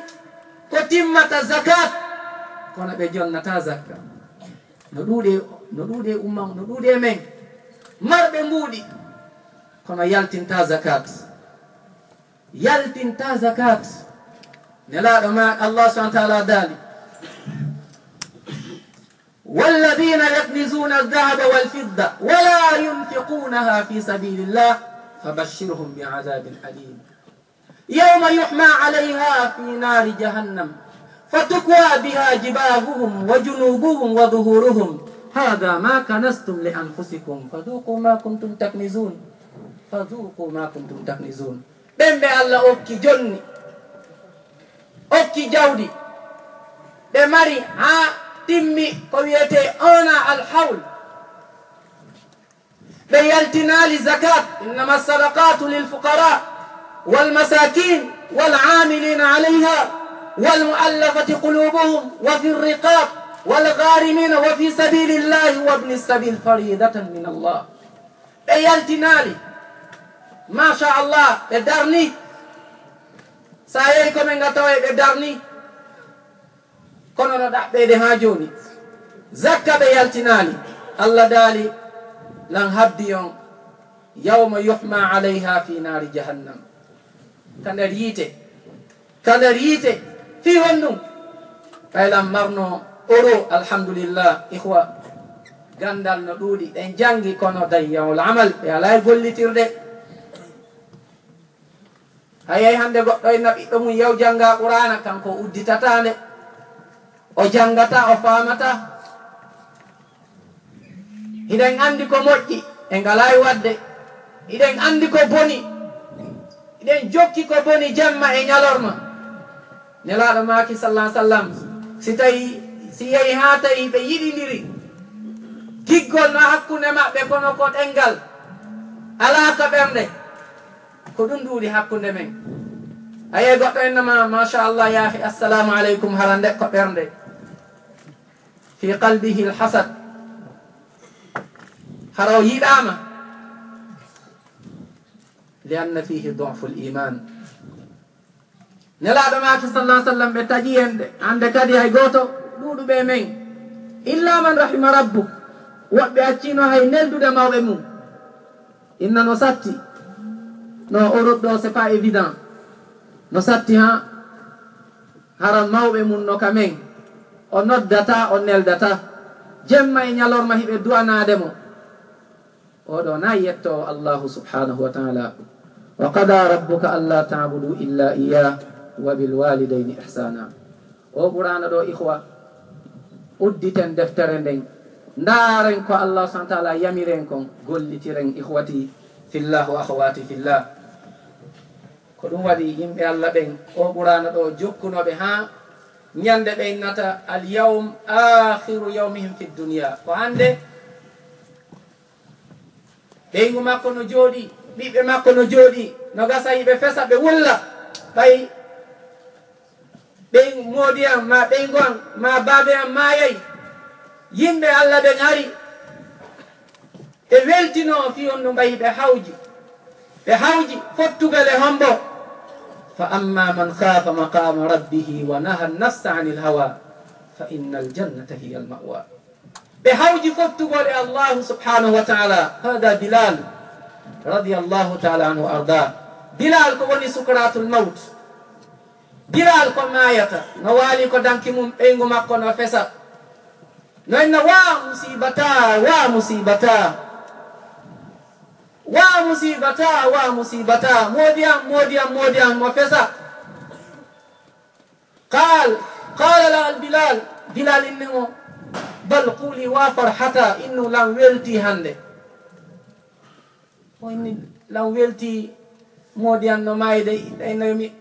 ko timmata zakat, kono ɓe jonnata zakka. No ɗuuɗe, no ɗuuɗe umma, no ɗuuɗe men. Marɓe mbuuɗi, kono yaltinta zakat. Yaltinta zakat. Nelaaɗo ma, Allah subhanahu wa ta'ala daali: والذين يكنزون الذهب والفضة ولا ينفقونها في سبيل الله فبشرهم بعذاب أليم. يوم يحمى عليها في نار جهنم فتكوى بها جباههم وجنوبهم وظهورهم هذا ما كنزتم لأنفسكم فذوقوا ما كنتم تكنزون فذوقوا ما كنتم تكنزون. Ɓen ɓe Allah okki jonni, okki jawdi, ɓe mari haa timmi ko wiyetee ona alhawl. Ɓe yaltinaali zakat, إنما الصدقات للفقراء والمساكين والعاملين عليها والمؤلفة قلوبهم وفي الرقاب والغارمين وفي سبيل الله وابن السبيل فريضة من الله. Ɓe yaltinaali. Masha Allah, ɓe darni. Sa yehi ko men nga taway ɓe darni. Kono no ɗaɓɓeede haa jooni. Zakka ɓe yaltinaali. Allah daali, lan habdi on. Yawma yuhma alayha fi naari jahannam. Ka nder yiite. Ka nder yiite. Fii honɗum? Ɓay lan marno euro, alhamdulillah, ikhwa. Ganndal no ɗuuɗi, ɗen janngi, kono dayyawul amal, ɓe alaa e gollitirde. Hay hay hannde goɗɗo inna ɓiɗɗo mum, yaw jannga Qur'aana, kanko o udditataa nde. O janngataa, o faamataa. Hiɗen anndi ko moƴƴi, en ngalaa e waɗde. Hiɗen anndi ko boni, Ɗen jokki ko boni jemma e ñalorma. Nelaaɗo maaki, sallallahu alaihi wasallam, si tawi, si yehi haa tawi ɓe yiɗindiri, giggol no hakkunde maɓɓe, kono ko ɗenngal, alaa ka ɓernde. Ko ɗum ɗuuɗi hakkunde men. A yiyay goɗɗo innama, "Machallah, yaahi, assalamu aleykum," hara nde ko ɓernde. Fi qalbihi alhasad. Hara o yiɗaama. Li anna fihi du'fu al-iman. Nelaaɗo maaki, sallallahu alaihi wasallam, ɓe taƴi en de. Hannde kadi hay gooto ɗuuɗuɓe men. Illa man rahima rabbuk. Woɓɓe accino hay neldude mawɓe mum. Inna no satti. No Europe ɗo, c'est pas évident. No satti ha hara mawɓe mum no ka men. O noddata, o neldata. Jemma e ñalorma hiɓe du'anaade mo. Oɗo na yettoowo Allahu subhanahu wa ta'ala. Wa qada rabbuka alla ta'budu illa iyyah wa bil walidayni ihsana. O Qur'aana ɗo, ikhwa, udditen deftere nden. Ndaaren ko Allah subhanahu wa ta'ala yamiren kon, gollitiren, ikhwati fillah wa akhawati fillah. Ko ɗum waɗi yimɓe Allah ɓen, o Qur'aana ɗo jokkunooɓe haa ñande ɓe innata, "Al yawm akhiru yawmihim fid dunya." Ko hannde ɓeyngu makko no jooɗi, ɓiɓɓe makko no jooɗi, no gasa yiɓe fesa, ɓe wulla. Ɓay ɓey moodi am, ma ɓeyngu am, ma baabe am maayay. Yimɓe Allah ɓen ari, ɓe weltino fii on ɗum, ɓay ɓe hawji. Ɓe hawji fottugol e hombo. Fa amma man khafa maqama rabbihi wa naha nafsa anil hawa, fa innal jannata hiya al ma'wa. Ɓe hawji fottugol e Allahu subhanahu wa ta'ala. Hada Bilal radiyallahu ta'ala anhu arda. Bilal ko woni sukaratul mawt. Bilal ko maayata, no waali ko danki mum, ɓeyngu makko no fesa. No inna, "Wa musibata, wa musibata. Wa musibata, wa musibata. Moodi am, moodi am, moodi am," mo fesa. Qal, qala la al Bilal, Bilal inni mo, "Bal quli wa farhata, innu lan welti hannde." O inni, "Lan welti, moodi an no maayde, ɓeynoy mi."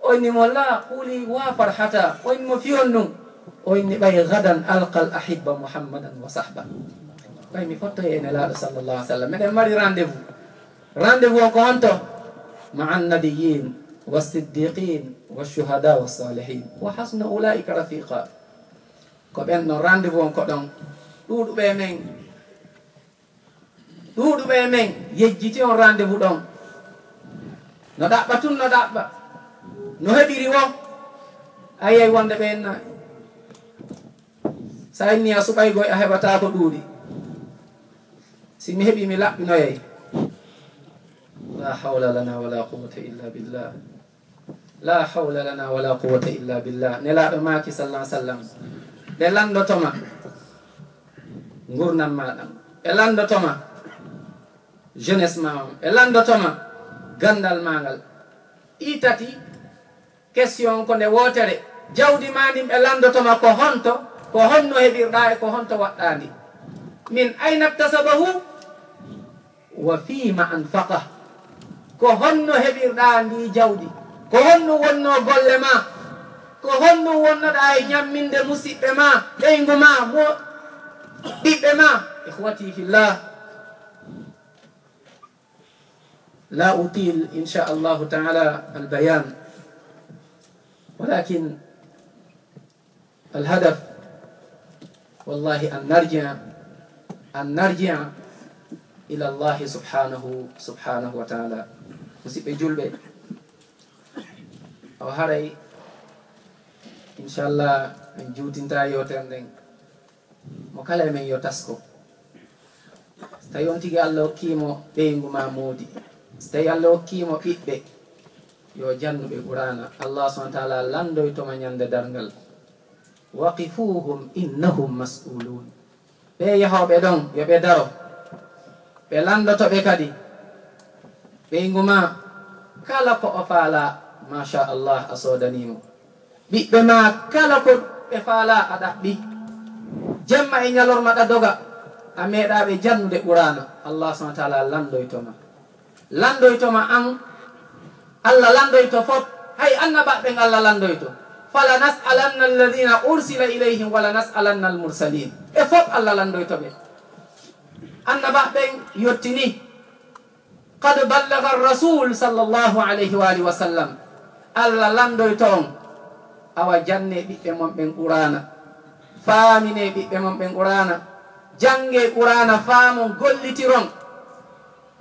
O inni mo, "La, quli wa farhata." O inni mo, "Fiyon ɗum." O inni, "Ɓay gadan alqal ahibba Muhammadan wa sahba." Ɓay mi fottoy e Nelaaɗo sallallahu alaihi wasallam. Meɗen mari rendez-vous. Rendez-vous on ko honto? Ma'a nabiyyin wa siddiqin wa shuhada wa salihin. Wa hasuna ulaika rafiqa. Ko ɓen ɗon rendez-vous on ko ɗon. Ɗuuɗuɓe e men, ɗuuɗuɓe e men yejjiti on rendez-vous ɗon. No ɗaɓɓa tun, no ɗaɓɓa. No heɓiri wo. A yiyay wonde ɓe enna. Sa inni a suɓaygoy, a heɓata ko ɗuuɗi. Si mi heɓi, mi laɓɓinoyay. La hawla lana wala quwwata illa billah. La hawla lana wala quwwata illa billah. Nelaaɗo maaki, sallallahu alaihi wasallam, ɓe lanndotoma ngurndan ma ɗan. Ɓe lanndotoma jeunesse ma on. Ɓe lanndotoma ganndal ma ngal. Ɗi tati question ko nde wootere. Jawdi ma ndin ɓe lanndotoma ko honto, ko honno heɓirɗa e ko honto waɗɗa ndi. Min ayna iktasabahu? Wa fima anfaqa. Ko honno heɓirɗa ndi jawdi? Ko honno wonno golle ma? Ko honno wonnoɗa e ñamminde musiɓɓe ma, ɓeyngu ma, mo, ɓiɓɓe ma? Ikhwati fillah, la util, insha Allahu ta'ala, al bayan. Walakin Al hadaf, wallahi, an narji'a, an narji'a ila Allahi subhanahu, subhanahu wa ta'ala. Musiɓɓe julɓe, o haray, inchallah, min juutinta yewtere nden. Mo kala e men yo tasko. So tawi on tigi Allah hokkii mo ɓeyngu ma moodi, so tawi Allah hokkii mo ɓiɓɓe, yo jannu ɓe Qur'aana. Allah subhanahu wa ta'ala lanndoyto ma ñande darngal. Waqifuhum innahum mas'ulun. Ɓe yahooɓe ɗon, yo ɓe daro. Ɓe lanndoto ɓe kadi. Ɓeyngu ma, kala ko o faala, masha Allah, a soodanii mo. Ɓiɓɓe ma, kala ko ɓe faala, a ɗaɓɓi. Jemma e ñalorma ɗa doga, a meeɗaa ɓe jannude Qur'aana. Allah subhanahu wa ta'ala lanndoyto ma. Lanndoyto ma an, Allah lanndoyto fof, hay annabaaɓe ɓen Allah lanndoyto. "Fala nas'alanna alladhina ursila ilayhim wala nas'alanna al-mursalin." Ɓe fof Allah lanndoyto ɓe. Annabaaɓe ɓen yottini. "Qad ballaga ar-rasul sallallahu alayhi wa alihi wa sallam." Allah lanndoyto on. Awa janne ɓiɓɓe mon ɓen Qur'aana. Faamine ɓiɓɓe mon ɓen Qur'aana. Jannge Qur'aana, faamon, gollitiron.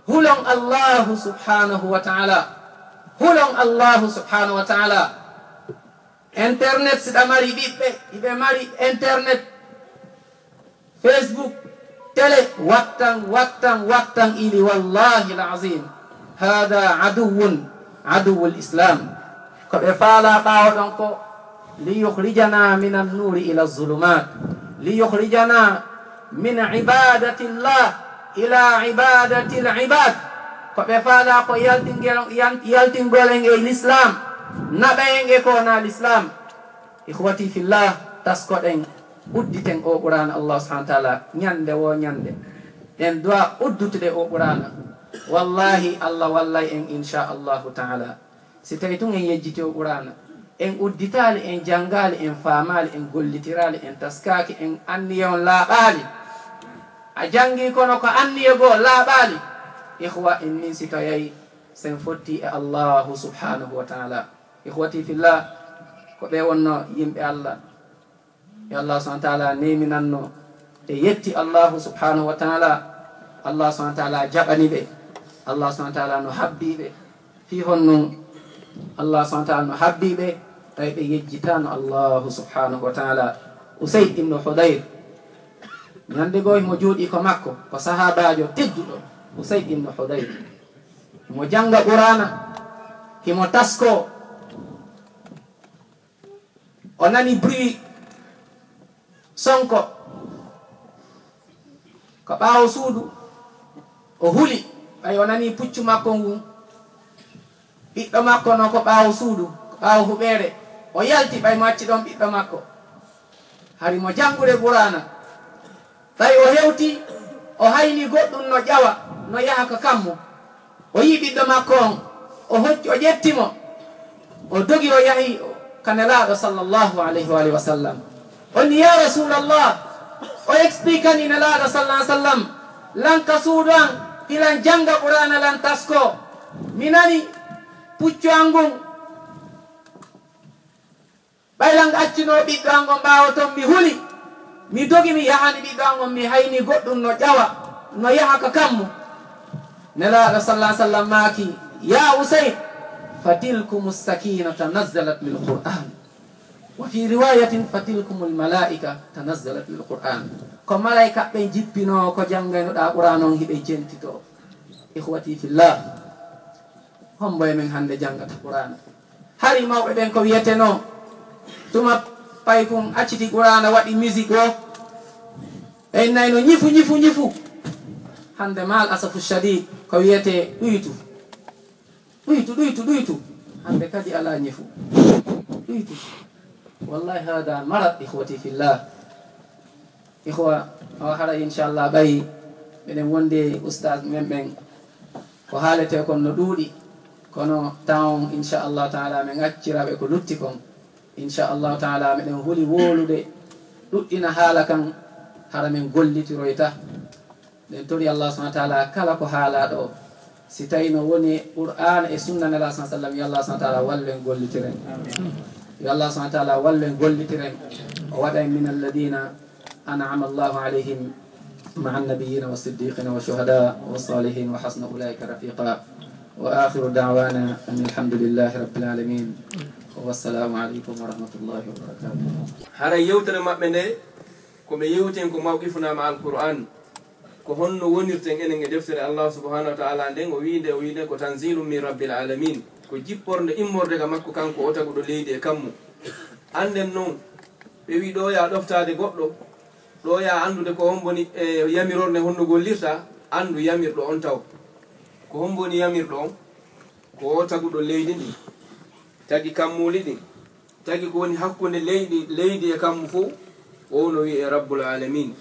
Hulon Allahu subhanahu wa ta'ala. Hulon Allahu subhanahu wa ta'ala. Internet, si ɗa mari ɓiɓɓe, iɓe mari internet, Facebook, télé, wattan, wattan, wattan ili, wallahi al-azim. Hada aduwwun, aduwwul Islam. Ko ɓe faala ɓaawo ɗon ko, "Liyukhrijana minan nuri ila zulumat, liyukhrijana min ibadatillah ila ibadatil ibad." Ko ɓe faala ko yaltingel-, yan-, yaltingol en e l'islam, naɓa en e ko na l'islam. Ikhwati fillah, taskoɗen, udditen o Qur'an Allah subhanahu wa ta'ala, ñande wo ñande. En du'a uddutude o Qur'ana. Wallahi, Allah wallay en, insha Allahu ta'ala. Si tawi tun en yejjiti o Qur'ana, en udditaali, en janngaali, en faamaali, en gollitiraali, en taskaaki, en anniye on laaɓaali. A janngi kono ko anniye goo laaɓaali. Ikhwa, en nin si taway sen fotti e Allahu subhanahu wa ta'ala. Ikhwati fillah, ko ɓe wonno yimɓe Allah. Yo Allah subhanahu wa ta'ala neeminanno ɓe yetti Allahu subhanahu wa ta'ala. Allah subhanahu wa ta'ala jaɓani ɓe. Allah subhanahu wa ta'ala no habbi ɓe. Fii honno Allah subhanahu wa ta'ala no habbi ɓe, ɓay ɓe yejjitaano Allahu subhanahu wa ta'ala. Usayd ibn Hudayr, ñande goo himo jooɗii ko makko, ko sahaabaajo tedduɗo, Usayd ibn Hudayr. Himo jannga Qur'aana, himo taskoo. O nani bruit sonko. Ko ɓaawo suudu, o huli, ɓay o nani puccu makko ngun. Ɓiɗɗo makko no ko ɓaawo suudu, ko ɓaawo huɓeere. O yalti ɓay mo acci ɗon ɓiɗɗo makko. Hari mo janngude Qur'aana. Tawi o hewti, o hayni goɗɗum no ƴawa, no yaha ka kammu. O yi'i ɓiɗɗo makko on, o hocci, o ƴetti mo, o dogi, o yahi ka Nelaaɗo sallallahu alayhi wa alihi wa sallam. O ni, "Ya Rasulallah," o expliquani Nelaaɗo sallallahu alayhi wa sallam, "Lan ka suudu an, hilan jannga Qur'aana, lan tasko. Mi nani puccu an ngun." Ɓay lan accuno ɓiɗɗo an on ɓaawo ton, mi huli, mi dogi, mi yahani ɓiɗɗo an on, mi hayni goɗɗum no ƴawa, no yaha ka kammu. Nelaaɗo sallallahu alaihi wasallam maaki, "Ya Usayd, fatilkumu sakinata nazzalat bil Qur'an. Wa fi riwayatin, fatilkumul malaika tanazzalat bil Qur'an." Ko malaika ɓen jippino ko janngaynoɗaa Qur'an on, hiɓe jentito. Ikhwati fillah, hombo e men hannde janngata Qur'an? Hari mawɓe ɓen ko wiyetenoo, tuma paykun acciti Qur'aana, waɗi musique o, ɓen nayno ñifu, ñifu, ñifu. Hannde, mal asafu shadid, ko wiyetee ɗuytu. Ɗuytu, ɗuytu, ɗuytu. Hannde kadi alaa ñifu. Ɗuytu. Wallahi, hada marad, ikhwati fillah. Ikhwa, o haray, inchallah, ɓay meɗen wondi e ustaas men ɓen, ko haaletee kon no ɗuuɗi, kono temps on, inchallahu taala, men accira ɓe ko lutti kon. Inchallahu taala, meɗen huli wowlude ɗuɗɗina haala kan, hara men gollitiroyta. Ɗen tori Allah subhanahu wa taala, kala ko haalaa ɗo, si tawi no woni Qur'aana e sunna Nelaaɗo sallallahu alaihi wasallam, yo Allah subhanahu wa taala wallu en, gollitiren. Yo Allah subhanahu wa taala wallu en, gollitiren. O waɗa en min alladina an'ama Allahu alayhim ma'a an-nabiyyina was-siddiqina wash-shuhada was-salihin wa hasuna ulaika rafiqa. Wa akhiru da'wana anil hamdulillahi rabbil alamin. Wassalamu alaikum wa rahmatullahi wa barakatuh. Haray yewtere maɓɓe nde, ko ɓe yewti en ko mawqifuna ma al-Qur'an. Ko honno wonirten enen e deftere Allah subhanahu wa ta'ala nden? O wi'i nde, o wi'i nde ko tanzilun min rabbil alamin. Ko jipporde immorde ka makko, kanko o taguɗo leydi e kammu. Annden non, ɓe wi'i ɗo ya ɗoftaade goɗɗo, ɗo ya anndude ko hombo woni e yamirorde honno gollirta, anndu yamirɗo on taw. Ko hombo woni yamirɗo on? Ko o taguɗo leydi ndin, tagi kammuuli ɗin, tagi ko woni hakkunde leydi, leydi e kammu fow, o no wi'e Rabbul Alamin.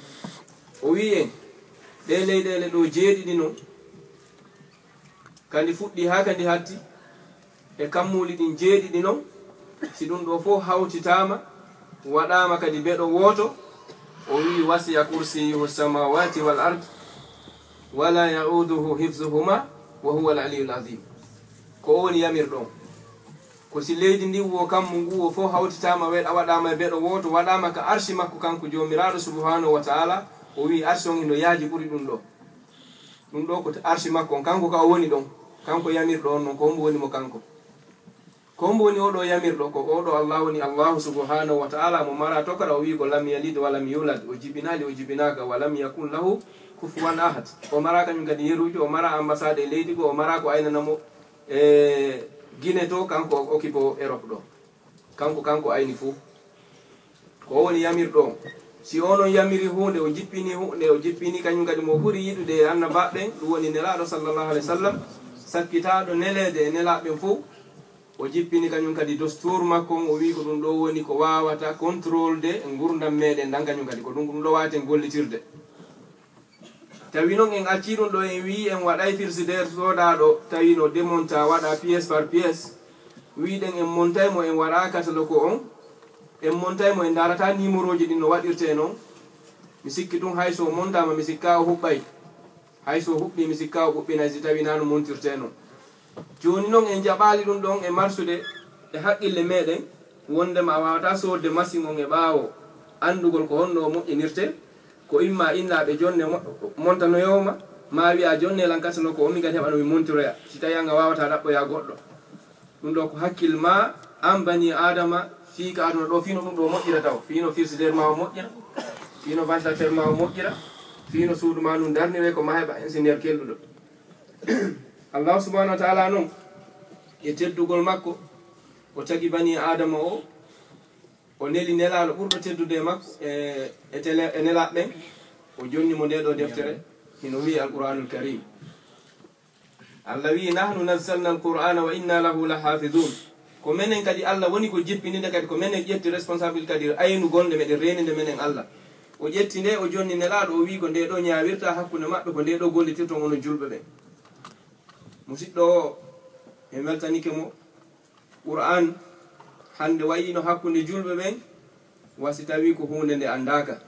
O wi'i en, ɗe leyɗeele ɗo jeeɗiɗi non, kadi fuɗɗi haa kadi hatti, e kammuuli ɗin jeeɗiɗi non, si ɗum ɗoo fof hawtitaama, waɗaama kadi beɗo wooto, o wi'i, "Wasi'a kursiyuhu samawati wal ard, wala ya'uduhu hifzuhuma, wa huwa al aliyul azim." Ko o woni yamirɗo on. Ko si leydi ndin wo kammu ngu wo fof hawtitaama, weɗa waɗaama e beɗo wooto, waɗaama ka arshi makko kanko Joomiraaɗo subhanahu wa ta'ala, o wi'i arshi on hino yaaji ɓuri ɗum ɗoo. Ɗum ɗoo ko arshi makko on, kanko ka o woni ɗon, kanko yamirɗo on non, ko hombo woni mo kanko? Ko hombo woni oo ɗoo yamirɗo? Ko oo ɗoo Allah woni Allahu subhanahu wa ta'ala, mo mara tokara, o wi'i ko lam yalid wa lam yulad, o jibinaali, o jibinaaka, wa lam yakun lahu kufuwan ahad. O mara kañum kadi yeruujo, o mara ambassade e leydi goo, o mara ko aynana mo e Guinée to, kanko o okipo Europe ɗoo. Kanko, kanko ayni fuu. Ko o woni yamirɗo on. Si onon yamiri huunde, o jippini huunde, o jippini kañum kadi mo ɓuri yiɗude e annabaaɓe ɓen, ɗum woni Nelaaɗo sallallahu alayhi wa sallam, sakkitaaɗo neleede e nelaaɓe ɓen fof, o jippini kañum kadi dostuur makko on, o wi'i ko ɗum ɗoo woni ko waawata contrôle de ngurndan meɗen ndan kañum kadi, ko ɗum, ko ɗum ɗoo waawaten gollitirde. Tawi non en accii ɗum ɗoo, en wi'i en waɗay frigidaire soodaaɗo, tawi no démonta, waɗa pièce par pièce. Wi'ɗen en montay mo, en waɗa katalogu on, en montay mo, en ndaarata numéroji ɗin no waɗirtee non. Mi sikki tun hay so o montaama, mi sikkaa o huɓɓay. Hay so o huɓɓii, mi sikkaa o ɓuɓɓinay si tawi naa no montirtee non. Jooni non en jaɓaali ɗum ɗon e marsude e haqqille meɗen, wondema a waawataa soodde masiŋ on e ɓaawo anndugol ko honno o moƴƴinirtee, ko imma innaaɓe jonne mo-, montanoyoo ma, maa wi'aa jonne lan katano ko on min kadi heɓano mi montiroya, si tawi an a waawataa ɗaɓɓoyaa goɗɗo. Ɗum ɗoo ko hakkil maa an banii Aadama, fii ka aduna ɗoo, fii no ɗum ɗoo moƴƴira taw, fii no frigidaire maa o moƴƴira, fii no ventilateur maa o moƴƴira, fii no suudu maa ndun darniree ko maa heɓa ingénieur kelɗuɗo. Allahu subhanahu wa ta'ala non, e teddugol makko, o tagi banii Aadama o, o neli nelaaɗo ɓurɗo teddude e makko, e, e tele-, e nelaaɓe ɓen, o jonni mo ndee ɗoo deftere, hino wi'i Al-Qur'anul Karim. Allah wi'i, "Nahnu nazzalna al-Qur'ana wa inna lahu lahafizun." Ko menen kadi Allah woni ko jippininde, kadi ko menen ƴetti responsable kadi aynugol nde meɗen reeninde menen Allah. O ƴetti nde, o jonni nelaaɗo, o wi'i ko ndee ɗoo ñaawirta hakkunde maɓɓe, ko ndee ɗoo gollitirton onon julɓe ɓen. Musiɗɗo o, en weltanike mo. Qur'an hannde wayino hakkunde julɓe ɓen, wa si tawi ko huunde nde anndaaka.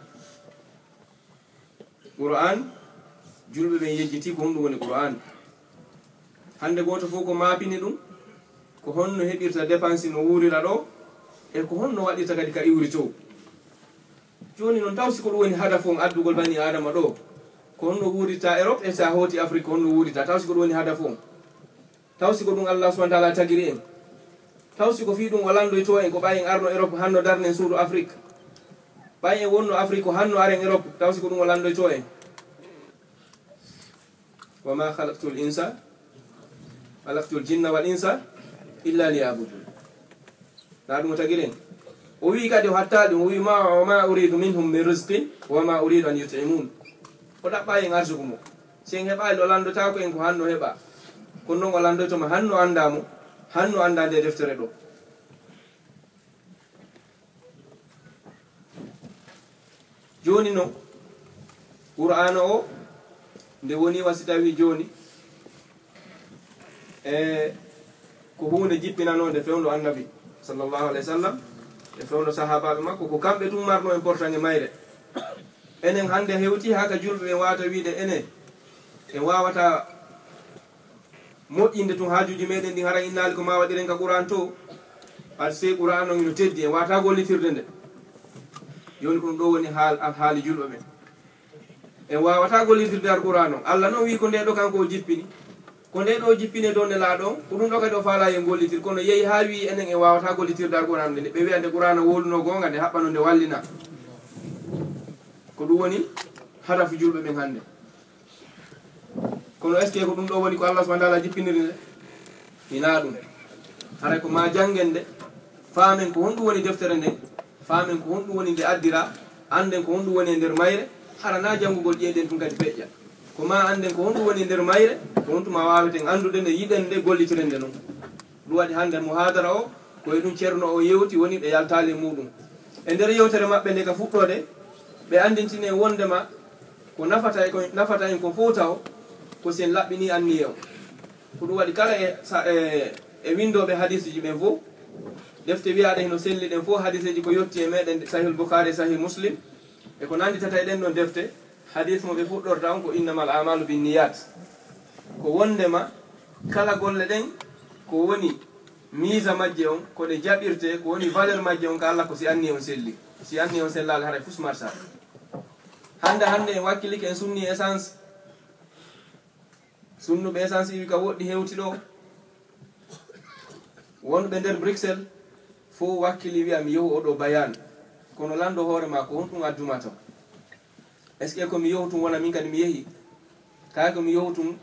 Qur'an, julɓe ɓen yejjiti ko honɗum woni Qur'an. Hannde gooto fof ko maapini ɗum, ko honno heɓirta dépense no wuurira ɗoo, e ko honno waɗirta kadi ka iwri to. Jooni non, taw si ko ɗum woni hadafu on addugol banii Aadama ɗoo, ko honno wuurirta Europe, e si a hooti Afrique, ko honno wuurirta, taw si ko ɗum woni hadafu on? Taw si ko ɗum Allah subhanahu wa ta'ala tagiri en? Taw si ko fii ɗum o lanndoytoo en, ko ɓay en arno Europe hanno darnen suudu Afrique? Ɓay en wonno Afrique ko hanno aren Europe, taw si ko ɗum o lanndoytoo en? "Wa ma khalaqtul insa, khalaqtul jinna wal insa illa liya'budun." Na ɗum o tagiri en? O wi'i kadi, o hattaali, o wi'i, "Ma, wa ma uridu minhum min rizqin, wa ma uridu an yut'imun." O ɗaɓɓaali en arsuku mo. Si en heɓaali, o lanndotaako en ko hanno heɓa. Kono non o lanndoyto ma hanno anndaa mo, hanno anndaa nde deftere ɗoo. Jooni non, Qur'aana o, nde woni wa si tawi jooni, e ko huunde jippinanoonde fewndo Annabi, sallallahu alayhi wa sallam, e fewndo sahaabaaɓe makko, ko kamɓe tun marno importance mayre. Enen hannde hewti haa ka julɓe ɓen waawata wiide enen, en waawataa moƴƴinde tun haajuuji meɗen ɗin, hara innaali ko ma waɗiren ka Qur'an to, par ce que Qur'an on no teddi, en waawataa gollitirde nde. Jooni ko ɗum ɗoo woni haal-, haali julɓe ɓen. En waawataa gollitirde Alqur'an on. Allah non wi'i ko nde ɗoo kanko o jippini. Ko nde ɗoo o jippini e dow Nelaaɗo on, ko ɗum ɗoo kadi o faalaa yo en gollitir. Kono yehi haa wi'i enen en waawataa gollitirde Alqur'an nde. Ɓe wi'a nde Qur'ana wowluno goonga, nde haɓɓano, nde wallina. Ko ɗum woni hadafu julɓe ɓen hannde. Kono est-ce que ko ɗum ɗoo woni ko Allah subhanahu wa ta'ala jippiniri nde? Hinaa ɗum. Haray ko ma janngen nde, faamen ko honɗum woni deftere nden, faamen ko honɗum woni nde addira, annden ko honɗum woni e nder mayre, hara na janngugol ƴeeɗen tun kadi peƴƴa. Ko ma annden ko honɗum woni e nder mayre, ko honto ma waaweten anndude nde, yiɗen nde, gollitiren nde non. Ɗum waɗi hannde muhaadara o, ko e ɗum Ceerno o yewti, woni ɓe yaltaali e muuɗum. E nder yewtere maɓɓe nde ka fuɗɗoode, ɓe anndintini en wonndema ko nafata e ko, nafata en ko fow taw, ko si en laɓɓinii anniye on. Ko ɗum waɗi kala e sa-, e E winndooɓe hadiisuuji ɓen fof, defte wiyaaɗe hino selli ɗen fof, hadiiseeji ko yotti e meɗen, Sahih Bukhari, Sahih Muslim, e ko nannditata e ɗen ɗon defte, hadiis mo ɓe fuɗɗorta on ko innamal a'malu binniyat. Ko wonndema kala golle ɗen ko woni miisa majje on, ko ɗe jaɓirte, ko woni valeur majje on ka Allah ko si anniya on selli. Si anniya on sellaali haray fus marsa. Hannde hannde en wakkilike en sunni essence. Sunnuɓe essence iwi ka woɗɗi hewti ɗo. Wonɓe nder Bruxelles fof wakkili wiya mi yehu oɗo bayaan. Kono lanndo hoore ma ko honɗum adduma ton? Est-ce que ko mi yehu tun wona min kadi mi yehi? Kay ko mi yehu tun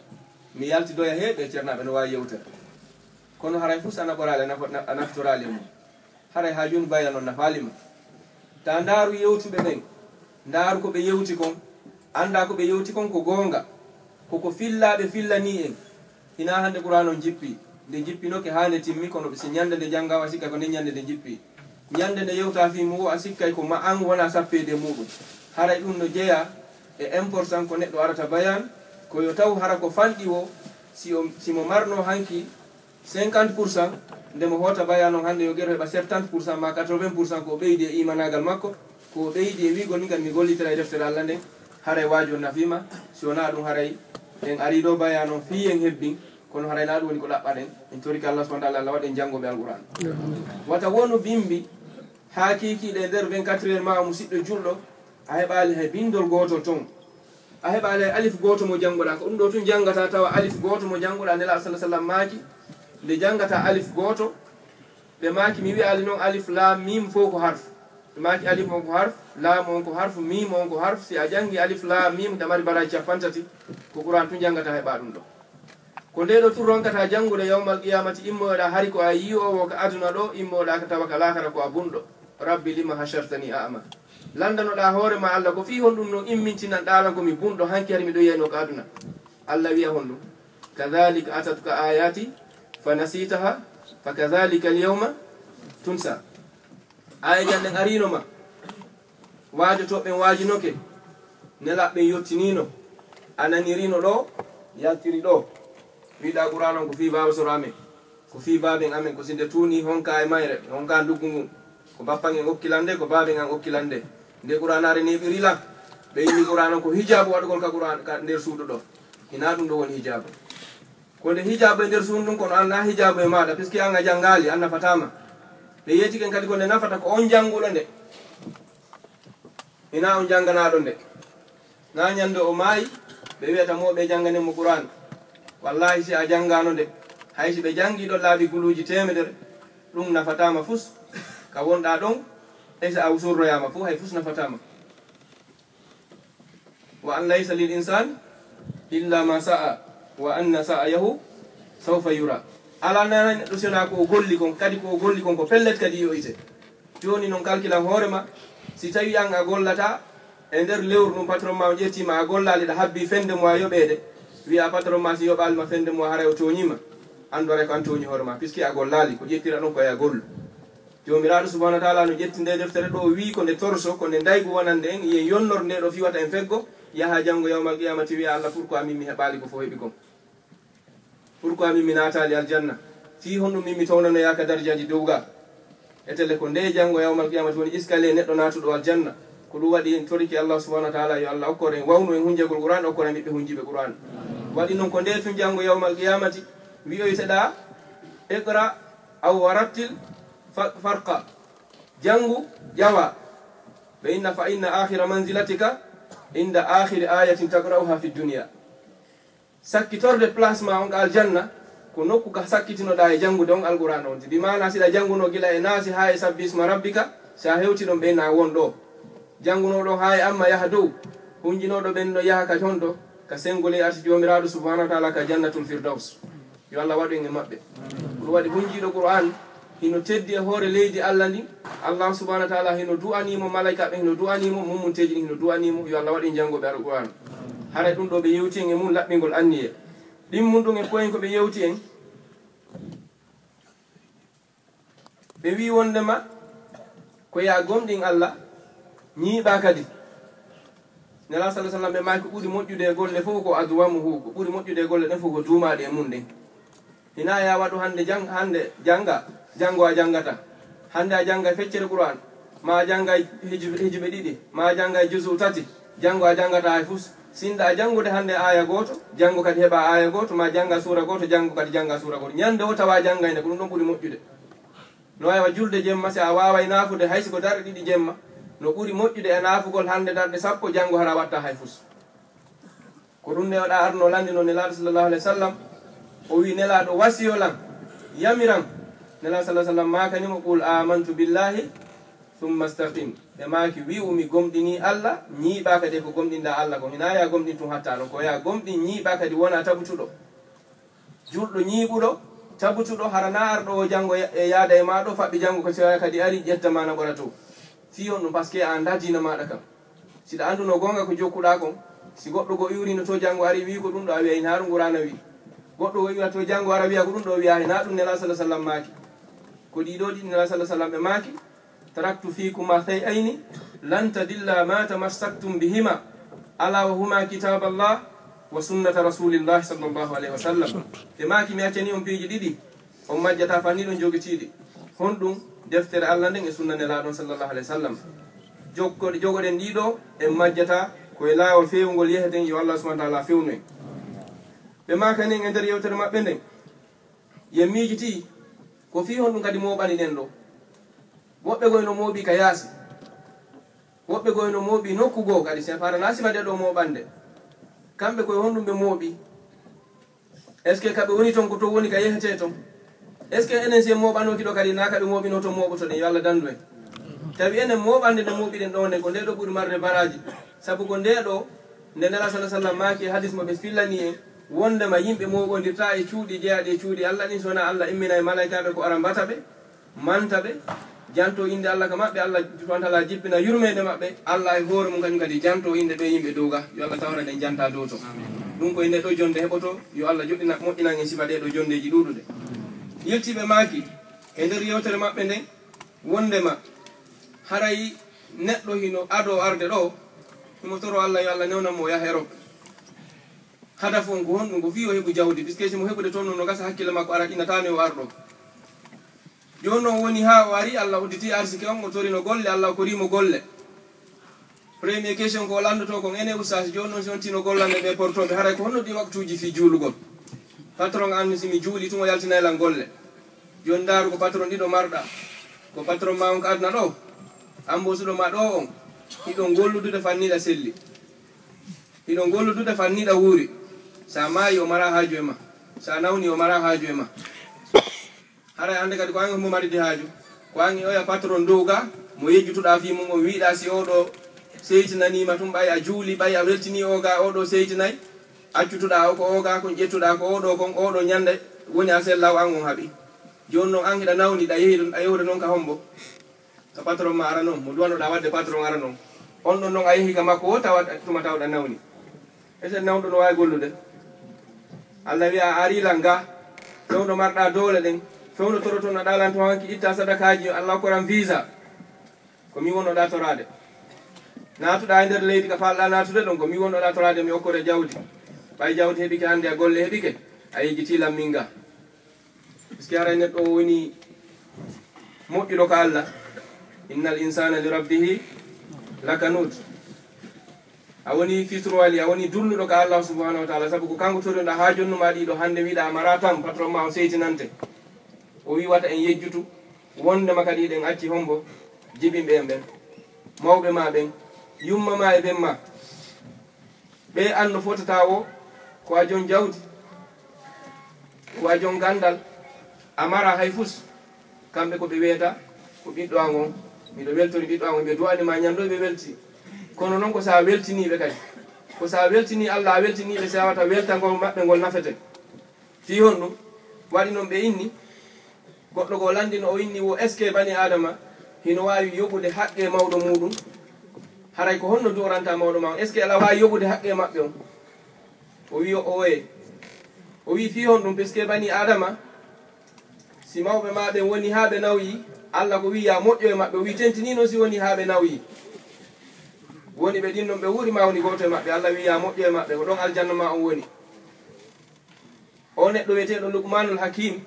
mi yaltidoya he ɓe ceernaaɓe no waawi yewtere. Kono haray fus a naɓoraali a nafo- a naftoraali e mum. Haray haa jooni bayaan on nafaali ma. Ta ndaaru yewtuɓe ɓen, ndaaru ko ɓe yewti kon, annda ko ɓe yewti kon ko goonga, ko ko fillaaɓe fillanii en. Hinaa hannde Qur'aana on jippii, nde jippinoke haa nde timmi, kono si ñannde nde janngaa o a sikka ko nden ñannde nde jippii. Ñannde nde yewtaa fii mum o a sikkay ko ma an wona sappeede muuɗum. Haray ɗum no jeyaa e important ko neɗɗo arata bayaan, ko yo taw hara ko fanɗi o, si o, si mo marnoo hanki cinquante pour cent, nde mo hoota bayaan on hannde yo gero heɓa septante pour cent ma quatre-vingts pour cent ko o ɓeydi e imanaagal makko, ko o ɓeydi e wiigol min kadi mi gollitira e deftere Allah nden, haray waaju on nafiima, si wonaa ɗum haray en arii ɗo bayaan on fii en hebbin, kono haray naa ɗum woni ko ɗaɓɓaɗen, en torike Allah subhanahu wa taala Allah waɗen janngooɓe Alqur'aan. Wata wonu bimbi haa kiikiiɗe e nder vingt-quatre heures ma o musiɗɗo julɗo, a heɓaali hay binndol gootol ton. A heɓaali hay alif gooto mo janngoɗaa. Ko ɗum ɗo tun janngata tawa alif gooto mo janngoɗaa. Nelaaɗo sallallahu alaihi wasallam maaki, nde janngata alif gooto, ɓe maaki, mi wi'aali non alif laam miim fof ko harf. Ɓe maaki alif on ko harf, laam on ko harf, miim on ko harf. Si a janngi alif laam miim, ɗa mari baraaji cappanɗe tati, ko Qur'aan tun janngata heɓa ɗum ɗo. Ko nde ɗo tun ronkata janngude yawmal qiyamati, immoyoɗaa hari ko a yi'oowo ka aduna ɗo, immoyoɗaa ka tawa ka laakara ko a bunɗo. Rabbi lima hashartani a'ma. Lanndanoɗaa hoore ma Allah ko fii honɗum no immintinanɗaa lan ko mi bunɗo, hanki hari miɗo yi'ayno ka aduna. Allah wi'a honɗum, kadhalika atatka ayati fanasitaha fakadhalika alyawma tunsa. Aayeejan ɗen ariino ma, waajotooɓe ɓen waajinoke, nelaaɓe ɓen yottiniino, a naniriino ɗo, yaltiri ɗo. Wi'uɗaa Qur'aana on ko fii baaba soro amen, ko fii baaben amen, ko si nde tuunii honka e mayre, honka nduggu ngun, ko bappan en okki lan nde, ko baaben an okki lan nde. Nde Qur'aanaare neeɓiri lan, ɓe inni Qur'aana on ko hijaabu waɗugol ka Qur'aan, ka nder suudu ɗo. Hinaa ɗum ɗo woni hijaabu. Ko nde hijaabu e nder suudu ndun, kono an naa hijaabu e maaɗa, puisque an a janngaali, an nafataa ma. Ɓe yeetike en kadi ko nde nafata ko on jannguɗo nde. Hinaa on jannganaaɗo nde. Naa ñande o maayi, ɓe wi'ata mo ɓe jannganen mo Qur'aan. Wallaahi, si a janngaano nde, hay si ɓe janngii ɗon laabi guluuji teemedere, ɗum nafataa ma fus. Ka wonɗaa ɗon, hay si a surroyaama fu, hay fus nafataa ma. Wa an laysa lil insani illa ma sa'a, wa anna sa'yahu sawfa yura. Alaa nana neɗɗo si wonaa ko o golli kon, kadi ko o golli kon ko pellet kadi yo'ite. Jooni non kalkilan hoore ma, si tawi an a gollataa, e nder lewru ndun patron ma on ƴettii ma a gollaali ɗa habbii fin de mois yoɓeede, wi'a patron ma si yoɓaali ma fin de mois haray o tooñii ma, anndu haray ko an tooñi hoore ma, puisque a gollaali, ko ƴettira ɗon ko e a gollu. Joomiraaɗo subhanahu wa taala no ƴetti nde deftere ɗo, o wi'i ko nde torso, ko nde ndaygu wonande en, yen yonnor nde ɗo fii wata en feggo, yaha janngo yawmal qiyamati wi'a Allah, pourquoi min mi heɓaali ko fof heɓi kon? Pourquoi min mi naataali aljanna? Fii honɗum min mi townanoyaa ka darjaaji dow ga? Etele ko nde janngo yawmal qiyamati woni escalier neɗɗo naatuɗo aljanna. Ko ɗum waɗi en torike Allah subhanahu wa taala yo Allah okkor en wawnu en hunjagol Qur'aan, okkor en ɓiɓɓe hunjiiɓe Qur'aan. Waɗi non ko nde tun janngo yawmal qiyamati wi'oyteɗaa, iqra aw warattil fa-, farqa. Janngu, ƴawa. Ɓe inna fa inna akhira manzilatika inda akhiri ayatin taqra'uha fi dunya. Sakkitorde place ma on ka aljanna, ko nokku ka sakkitinoɗaa e janngude on Alqur'aana on. Bi maana si ɗa janngunoo gila e Naasi haa e Sabbi isma rabbika, si a hewti ɗon ɓe inna a won ɗo. Janngunoo ɗon haa e amma yaha dow, hunjinooɗo ɓen no yaha ka honɗo, ka senngo ley arsi Joomiraaɗo subhanahu wa taala ka jannatul firdaws. Yo Allah waɗu en e maɓɓe. Ɗum waɗi hunjiiɗo Qur'aan hino teddi e hoore leydi Allah ndin. Allah subhanahu wa taala hino du'anii mo, malaykaaɓe hino du'anii mo, mummunteeji ɗin hino du'anii mo. Yo Allah waɗu en janngooɓe Alqur'aan. Haray ɗum ɗo ɓe yewti en e mum laɓɓingol anniye. Ɗimmun ɗum e poyen ko ɓe yewti en. Ɓe wi'i wonndema ko yo a gomɗin Allah, ñiiɓaa kadi. Nelaaɗo sallallahu alaihi wasallam ɓe maaki ko ɓuri moƴƴude e golle fof ko adwamuhu, ko ɓuri moƴƴude e golle ɗen fof ko duumaaɗe e mum ɗen. Ina ya waɗu hannde jang-, hannde jannga, janngo a janngata. Hannde a jannga feccere Qur'an, ma a jannga hiju-, hijube ɗiɗi, ma a jannga juzu tati, janngo a janngata hay fus. Sinɗa a janngude hannde aya gooto, janngo kadi heɓa aya gooto, ma jannga suura gooto, janngo kadi jannga suura gooto. Ñande o tawa janngayde, ko ɗum ɗon ɓuri moƴƴude. No waawa julde jemma, si a waaway naafude hay si ko darɗe ɗiɗi jemma, no ɓuri moƴƴude e naafugol hannde darɗe sappo, janngo hara watta hay fus. Ko ɗum newɗa arno lanndino Nelaaɗo sallallahu alayhi wa sallam. O wi Nelaaɗo wasiyo lan, yamiran. Nelaaɗo sallallahu alayhi wa sallam maakani mo, "Qul amantu billahi thumma istaqim." Ɓe maaki, "Wi'u mi gomɗini Allah, ñiiɓa kadi ko gomɗinɗa Allah ko. Hina ya gomɗin tun hatta ɗon. Ko ya gomɗin, ñiiɓa kadi wona tabutuɗo." Julɗo ñiiɓuɗo, tabutuɗo, hara na arɗo o janngo ya-, e yaada e maa ɗo, faɓɓi janngo ko sewa kadi ari, ƴetta ma na ɓora to. Fii on ɗum, parce que a anndaa diina maaɗa kan. Si ɗa annduno goonga ko jokkuɗaa kon, si goɗɗo goo iwrino to janngo ari wi'i ko ɗum ɗo a wi'a, hina ɗum Qur'aana wi'i. Goɗɗo goo iwra to janngo ara wi'a ko ɗum ɗo wi'a, hina ɗum Nelaaɗo sallallahu alayhi wa sallam maaki. Ko ɗii ɗoo ɗiɗi Nelaaɗo sallallahu alayhi wa sallam ɓe maaki, "Taraktu fiikuma shay'ayni lan tadilla ma tamassaktum bihima, ala wa huma kitaballah wa sunnata rasulillahi sallallahu alayhi wa sallam." Ɓe maaki, "Mi accani on piiji ɗiɗi, on majjata fanni ɗon jogitiiɗi. Honɗum? Deftere Allah nden e sunna Nelaaɗo on sallallahu alayhi wa sallam. Jokko-, jogoɗen ɗii ɗoo, en majjata ko e laawol feewungol yeheten, yo Allah subhanahu wa ta'ala fewnu en." Ɓe maakani en e nder yewtere maɓɓe nden, yen miijitii ko fii honɗum kadi mooɓani ɗen ɗoo. Woɓɓe goo no mooɓi ka yaasi. Woɓɓe goo no mooɓi nokku goo kadi, si a faara na sima ɗee ɗoo mooɓande. Kamɓe koye honɗum ɓe mooɓi? Est-ce que ka ɓe woni ton ko ton woni ka yehetee ton? Est-ce que enen si en mooɓanooki ɗoo kadi na ka ɓe mooɓinoo ton mooɓotoɗen? Yo Allah dandu en. Tawi enen mooɓande nde mooɓiɗen ɗoo nden ko ndee ɗoo ɓuri marde baraaji. Sabu ko ndee ɗoo nde Nelaaɗo sallallahu alayhi wa sallam maaki e hadis mo ɓe fillani en wondema yimɓe mooɓondirta e cuuɗi jeyaaɗi e cuuɗi Allah ɗin, so wonaa Allah imminay malaykaaɓe ko ara mbata ɓe. Manta ɓe, janto innde Allah ka maɓɓe, Allah subhanahu wa ta'ala jippina yurmeende maɓɓe, Allah e hoore mum kañum kadi janto innde ɓee yimɓe dow ga. Yo Allah tawran en janta dow to. Ɗum ko e nde ɗo jonde heɓoto, yo Allah joɗɗina, moƴƴinan en sifa ɗee ɗo jondeeji ɗuuɗuɗe. Yiltiiɓe maaki e nder yewtere maɓɓe nden, wondema haray neɗɗo hino adoo arde ɗo, himo toro Allah yo Allah newnan mo o yaha Europe. Hadafu on ko honɗum? Ko fii o heɓu jawdi, puisque si mo heɓude toon no gasa hakkille makko ara ɗinnataa no o arɗo. Jooni noon woni haa o ari, Allah udditi arsike on, o torino golle, Allah okkorii mo golle. Premier question ko o lanndotoo kon, enen ustaas, jooni noon si on tino gollande ɓee portooɓe, haray ko honno ɗi waktuuji fii juulugol? Patron an si mi juuli tun o yaltinay lan golle. Jooni ndaaru ko patron ɗiɗo marɗaa. Ko patron maa on ka aduna ɗoo, ambosuɗo maa ɗoo on, hiɗon golludude fanniiɗa selli. Hiɗon golludude fanniiɗa wuuri. Sa maayi o mara haaju e ma. Sa nawni o mara haaju e ma. Haray hannde kadi ko an mo maridi haaju. Ko an e oya patron dow ga, mo yejjutuɗaa fii mum on, wiiɗaa si oo ɗoo seytinanii ma tun, ɓay a juuli, ɓay a weltinii oo ga, oo ɗoo seytinay. Accutuɗaa o ko oo ga kon, ƴettuɗaa ko oo ɗoo kon, oo ɗoo ñande woni a sellaw an on haɓi. Jooni non an hiɗa nawni, ɗa yehi ɗon, a yehude non ka hombo? Ka patron ma ara non, mo duwanoɗaa waɗde patron ara non. On ɗon non a yehi ka makko o tawa tuma tawɗa nawni. Esen nawɗo no waawi gollude. Allah wi'a a ari lan ga, fewndo marɗaa doole ɗen, fewndo torotonoɗaa lan to hanki itta sadakaaji, Allah okkoran visa. Ko mi wonnoɗaa toraade. Naatuɗaa e nder leydi ka faalɗaa naatude ɗon, ko mi wonnoɗaa toraade, mi okkore jawdi. Ɓay jawdi heɓike hannde, a golle heɓike, a yejjitii lan min ga. Puisque haray neɗɗo o woni moƴƴuɗo ka Allah. Innal insana li rabbihi lakanut. A woni fitrowali, a woni dulluɗo ka Allah subhanahu wa ta'ala, sabu ko kanko torinoɗaa haa jonnu ma ɗiɗo, hannde wiɗa a mara tan, patron ma o seytinante. O wi wata en yejjutu, wondema kadi hiɗen acci hombo jibinɓe en ɓen, mawɓe ma ɓen, yumma ma e ben ma. Ɓe anno fotata wo, ko a jon jawdi, ko a jon ganndal, a mara hay fus. Kamɓe ko ɓe weeta, ko ɓiɗɗo an on, miɗo weltori ɓiɗɗo an on, ɓe du'ani ma ñando ɓe welti. Kono non ko sa weltini ɓe kadi. Ko sa weltini Allah, a weltini ɓe, sewata weltangol maɓɓe ngol nafete. Fii honɗum? Waɗi non ɓe inni, goɗɗo goo lanndino, o inni wo, est-ce que bani Adama hino waawi yoɓude haqqee mawɗo muuɗum? Haray ko honno du'oranta mawɗo ma on? Est-ce que aɗa waawi yoɓude haqqee maɓɓe on? O wi, o oye. O wi, fii honɗum? Puisque bani Adama, si mawɓe ma ɓen woni haa ɓe nawyi, Allah ko wi ya moƴƴo e maɓɓe, o wi tentini non si woni haa ɓe nawyi. Woni ɓe ɗin non ɓe wuuri ma woni gooto e maɓɓe, Allah wi ya moƴƴo e maɓɓe, ko ɗon aljanna ma on woni. Neɗɗo wiyeteeɗo Luqmanul Hakim,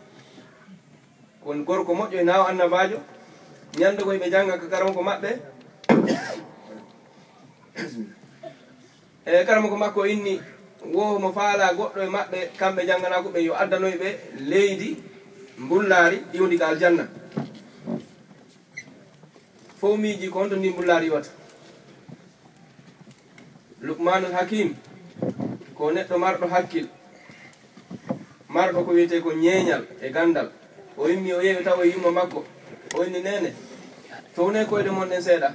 ko gorko moƴƴo, hinaa o annabaajo. Ñande goo ɓe jannga ka karamoko maɓɓe. E karamoko makko inni, wo mo faala goɗɗo e maɓɓe, kamɓe jannganaako ɓe yo addanoy ɓe leydi mbullaari iwndi ka aljanna. Fow miiji ko honto ndi mbullaari iwata. Luqmanul Hakim ko neɗɗo marɗo hakkil, marɗo ko wiyetee ko ñeeñal e ganndal. O immi, o yeewi taw e yumma makko. O inni, "Neene, townee koyɗe mon ɗen seeɗa."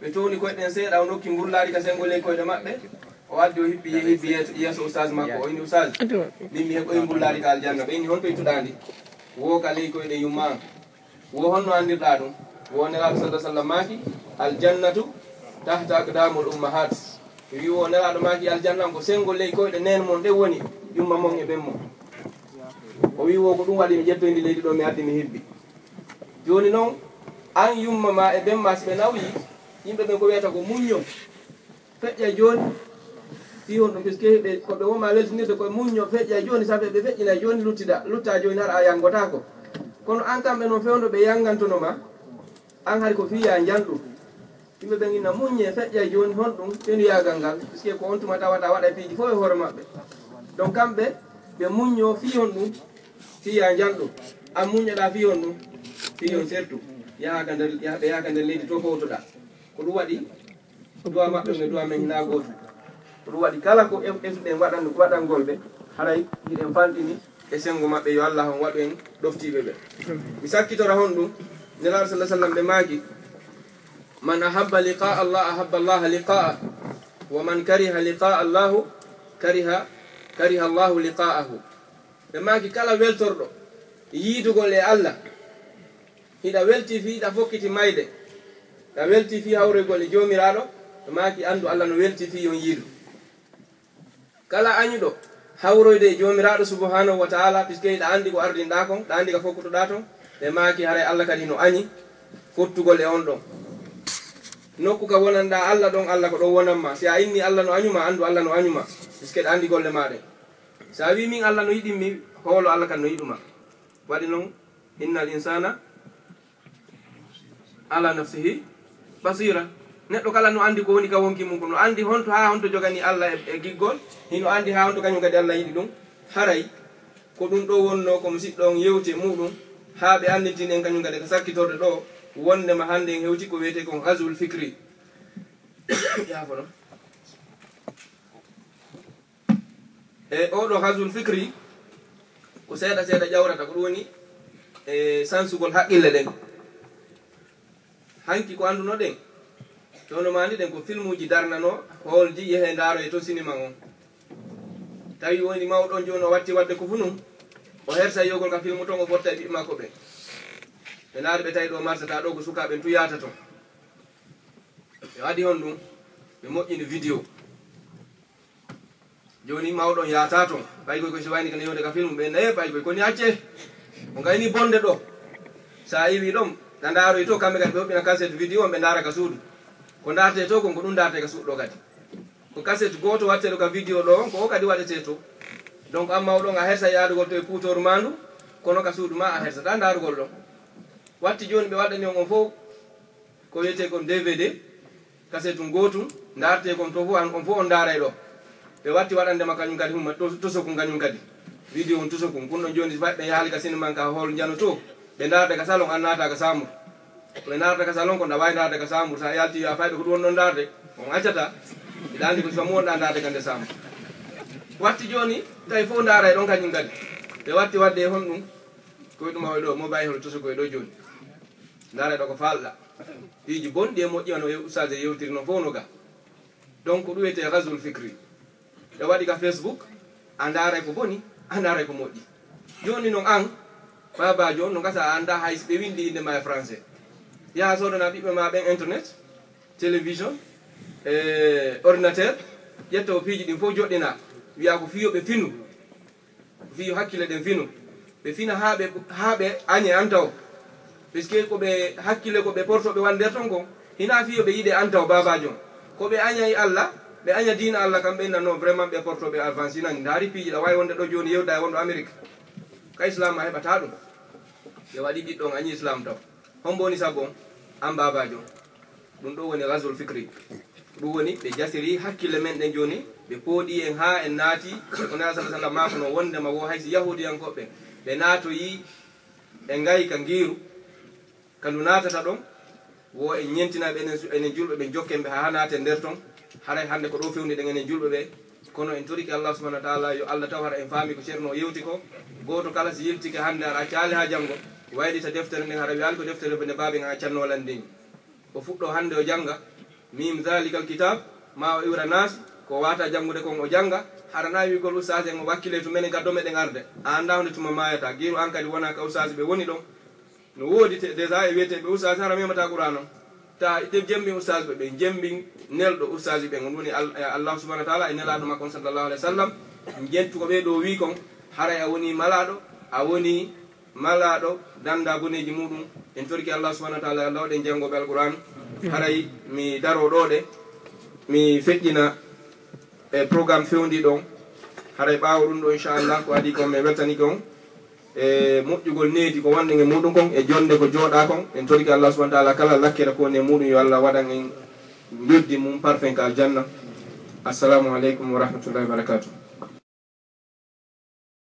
Ɓe towni koyɗe ɗen seeɗa, o nokki mbullaari ka senngo ley koyɗe maɓɓe. O addi, o hippi, ye-, hippi yeeso, yeeso ustaas makko. O inni, "Ustaas, min mi heɓoyi mbullaari ka aljanna." Ɓe inni, "Honto ittuɗaa ndi?" Wo ka ley koyɗe yumma an. Wo honno anndirɗaa ɗum? Wo Nelaaɗo sallallahu alaihi wasallam maaki, "Aljannatu tahta aqdamul ummahat." Wi wo Nelaaɗo maaki, "Aljanna ko senngo ley koyɗe neen mon ɗen woni, yumma mon e ben mon." O wi wo ko ɗum waɗi mi ƴettoyi ndi leydi ɗo, mi addi mi hibbi. Jooni noon, an yumma ma e ben ma si ɓe nawyi, yimɓe ɓen ko wiyata ko muñño. Feƴƴa jooni, fii honɗum? Puisque ɓe, ko ɓe woma weltinirde koye muñño, feƴƴa jooni, sabu ɓe feƴƴina jooni, luttida, lutta jooni, hara a yanngotaako. Kono an kam ɓe noon fewndo ɓe yanngantono ma, an hari ko fii ya njanɗu. Yimɓe ɓen inna muññe, feƴƴa jooni, honɗum fenuyaagal ngal? Puisque ko on tuma tawata waɗa piiji fof e hoore maɓɓe. Donc kamɓe, ɓe muñño fii honɗum? Fii ya njanɗu. An muññoɗaa fii honɗum? Fii on sertu. Yaha ka nder, yaha, ɓe yaha ka nder leydi to fowtoɗaa. Ko ɗum waɗi Du'a maɓɓe e du'a men hinaa gootum. Ko ɗum waɗi kala ko e-, etuɗen waɗan-, waɗangol ɓe, haray hiɗen fanɗini e senngo maɓɓe, yo Allah on waɗu en ɗoftiiɓe ɓe. Mi sakkitora honɗum, Nelaaɗo sallallahu alaihi wasallam ɓe maaki, "Man ahabba liqa'a Allah, ahabba Allah liqa'a, wa man kariha liqa'a Allah, kariha, kariha Allah liqa'ahu." Ɓe maaki, kala weltorɗo yiidugol e Allah, hiɗa weltii fii hiɗa fokkiti mayde, hiɗa weltii fii hawroygol e Joomiraaɗo, ɓe maaki, anndu Allah no weltii fii on yiidu. Kala añuɗo hawroyde e Joomiraaɗo subhanahu wa ta'ala, puisque hiɗa anndi ko ardinɗaa kon, hiɗa anndi ka fokkutoɗaa ton, ɓe maaki, haray Allah kadi no añi fottugol e on ɗon. Nokku ka wonanɗaa Allah ɗon, Allah ko ɗon wonan ma. Si a inni Allah no añu ma, anndu Allah no añu ma, puisque hiɗa anndi golle maa ɗen. Si a wii min Allah no yiɗi mi, hoolo Allah kan no yiɗu ma. Waɗi non, innal insana ala nafsihi basira. Neɗɗo kala no anndi ko woni ka wonki mum, ko no anndi honto haa honto jogani Allah e, e giggol, hino anndi haa honto kañum kadi Allah yiɗi ɗum. Haray ko ɗum ɗo wonno ko musiɗɗo on yewti e muɗum, haa ɓe anndintini en kañum kadi ka sakkitorde ɗo, wonndema hannde en hewti ko wiyetee kon ghazwul fikri. Yaafo non. E oɗo ghazwul fikri, ko seeɗa seeɗa ƴawrata, ko ɗum woni e sansugol haqqille ɗen. Hanki ko anndunoɗen, tawno maani ɗen ko filmuuji darnanoo, hooldi, yehee ndaaroyee to sinima on. Tawi woni mawɗo on jooni o watti waɗde ko fu nun, o hersa yiyogol ka filmu ton, o fotta e ɓiɓɓe makko ɓen. Ɓe ndaari ɓe tawi ɗo marsata ɗo ko sukaaɓe en tun yaata ton. Ɓe waɗi honɗum? Ɓe moƴƴini vidéo. Jooni mawɗo on yaata ton. Ɓay koy ko si wayni kene yewde ka film, ɓe naye ɓay koy ko ni acce. Ko ngayni bonde ɗo. Sa iwi ɗon, na ndaaroy to, kamɓe kadi ɓe hoɓɓina cassette vidéo on, ɓe ndaara ka suudu. Ko ndaartee to kon, ko ɗum ndaartee ka suudu ɗo kadi. Ko cassette gooto waɗteeɗo ka vidéo ɗo on, ko o kadi waɗetee to. Donc an mawɗo on a hersa yaadugol to e kuutooru maa ndu, kono ka suudu maa a hersataa ndaarugol ɗon. Watti jooni ɓe waɗani on on fof ko wiyetee kon D V D, kasetun gootun, ndaartee kon to fof, an, on fof on ndaaray ɗo. Ɓe watti waɗande ma kañum kadi, humma to, to sokun kañum kadi. Vidéo on to sokun. Kun ɗon jooni, si fay ɓe yaali ka sinema ka hol njano to, ɓe ndaarde ka salon, an naata ka saamur. Ko ɓe ndaarta ka salon, ko nda waawi ndaarde ka saamur. Sa yalti, yo a fayɓe ko ɗum wonno ndaarde, on accata. Hiɗa anndi ko si famu wonɗa ndaarde ka nder saamur. Watti jooni, tawi fof ndaaray ɗon kañum kadi. Ɓe watti waɗde e honɗum? Koye ɗum hawi ɗo, mo bayi hol to sokoy ɗo jooni. Ndaaray ɗo ko faalɗa. Piiji bonɗi e moƴƴi, wano e ustaas e yewtiri noon fof no ga. Donc, ko ɗum wiyetee ghazwul fikri. Ɓe waɗi ka Facebook, a ndaaray ko boni, a ndaaray ko moƴƴi. Jooni noon an, baabaajo, no gasa a anndaa hay si ɓe winndi innde ma e français. Yaha soodana ɓiɓɓe ma ɓen internet, télévision, e ordinateur, ƴetta o piiji ɗin fof joɗɗina, wiya ko fii yo ɓe finu. Fii yo hakkille ɗen finu. Ɓe fina haa ɓe, haa ɓe añe an taw. Puisque ko ɓe hakkille ko ɓe porto ɓe won nder ton kon, hinaa fii yo ɓe yiɗe an taw, baabaajo on. Ko ɓe añay Allah, Ɓe aña diina Allah kam, ɓe inna non, vraiment ɓe porto ɓe avance inan. Ndaari piiji ɗa waawi wonde ɗo jooni yewda e wonɗo Amérique. Ka Islam a heɓata ɗum. Ɓe waɗi ɗiɗɗon añi Islam taw. Hombo woni sabu on? An baabaajo. Ɗum ɗo woni ghazwul fikri. Ɗum woni ɓe jasiri hakkille men ɗen jooni, ɓe pooɗi en haa en naati, ko Nabi sallallahu alaihi wasallam maakuno wondema wo hay si yahuudiyankooɓe ɓe naatoyi e ngayka ngiiru, ka ndu naatata ɗon, wo en ñentina ɓe enen su-, enen julɓe ɓen jokken ɓe haa naate nder ton. Haray hannde ko ɗo fewndi ɗen enen julɓe ɓe, kono en torike Allah subhanahu wa ta'ala yo Allah taw hara en faami ko Ceerno o yewti ko. Gooto kala si yiltike hannde hara accaali haa janngo, waylita deftere nden hara wiyaali ko deftere nde baaben an accanno lan nden. O fuɗɗo hannde o jannga, mim zalikal kitab, ma o iwra nas, ko wata janngude kon o jannga, hara na wiigol ustaas en o wakkile to menen gaddo meɗen arde. A annda honde tuma maayata, giiru an kadi wona ka ustaas ɓe woni ɗon. No woodi te, déjà e wiyeteeɓe ustaas hara memata Qur'an on. Ta ite jembi ustaas ɓe, ɓe jembi nelɗo ustaas ɓen. On woni Al-, eh, Allah subhanahu wa ta'ala e nelaaɗo makko on sallallahu alaihi wasallam. Jentu ko ɓe ɗo wi kon, haray a woni malaaɗo, a woni malaaɗo danda boneeji muɗum. En torki Allah subhanahu wa ta'ala, Allah waɗen janngoɓe Al-Qur'an. Haray mi daro ɗo de, mi feƴƴina e programme fewndi ɗon. Haray ɓaawo ɗum ɗo, inchallah, ko adi kon, mi weltani kon e moƴƴugol needi ko wonɗen e muɗum kon, e jonde ko jooɗa kon. En torike Allah subhanahu wa ta'ala, kala lakkere ko woni e muɗum, yo Allah waɗan en njoddi mum parfum ka aljanna. Assalamu aleykum wa rahmatullahi wa barakatuh.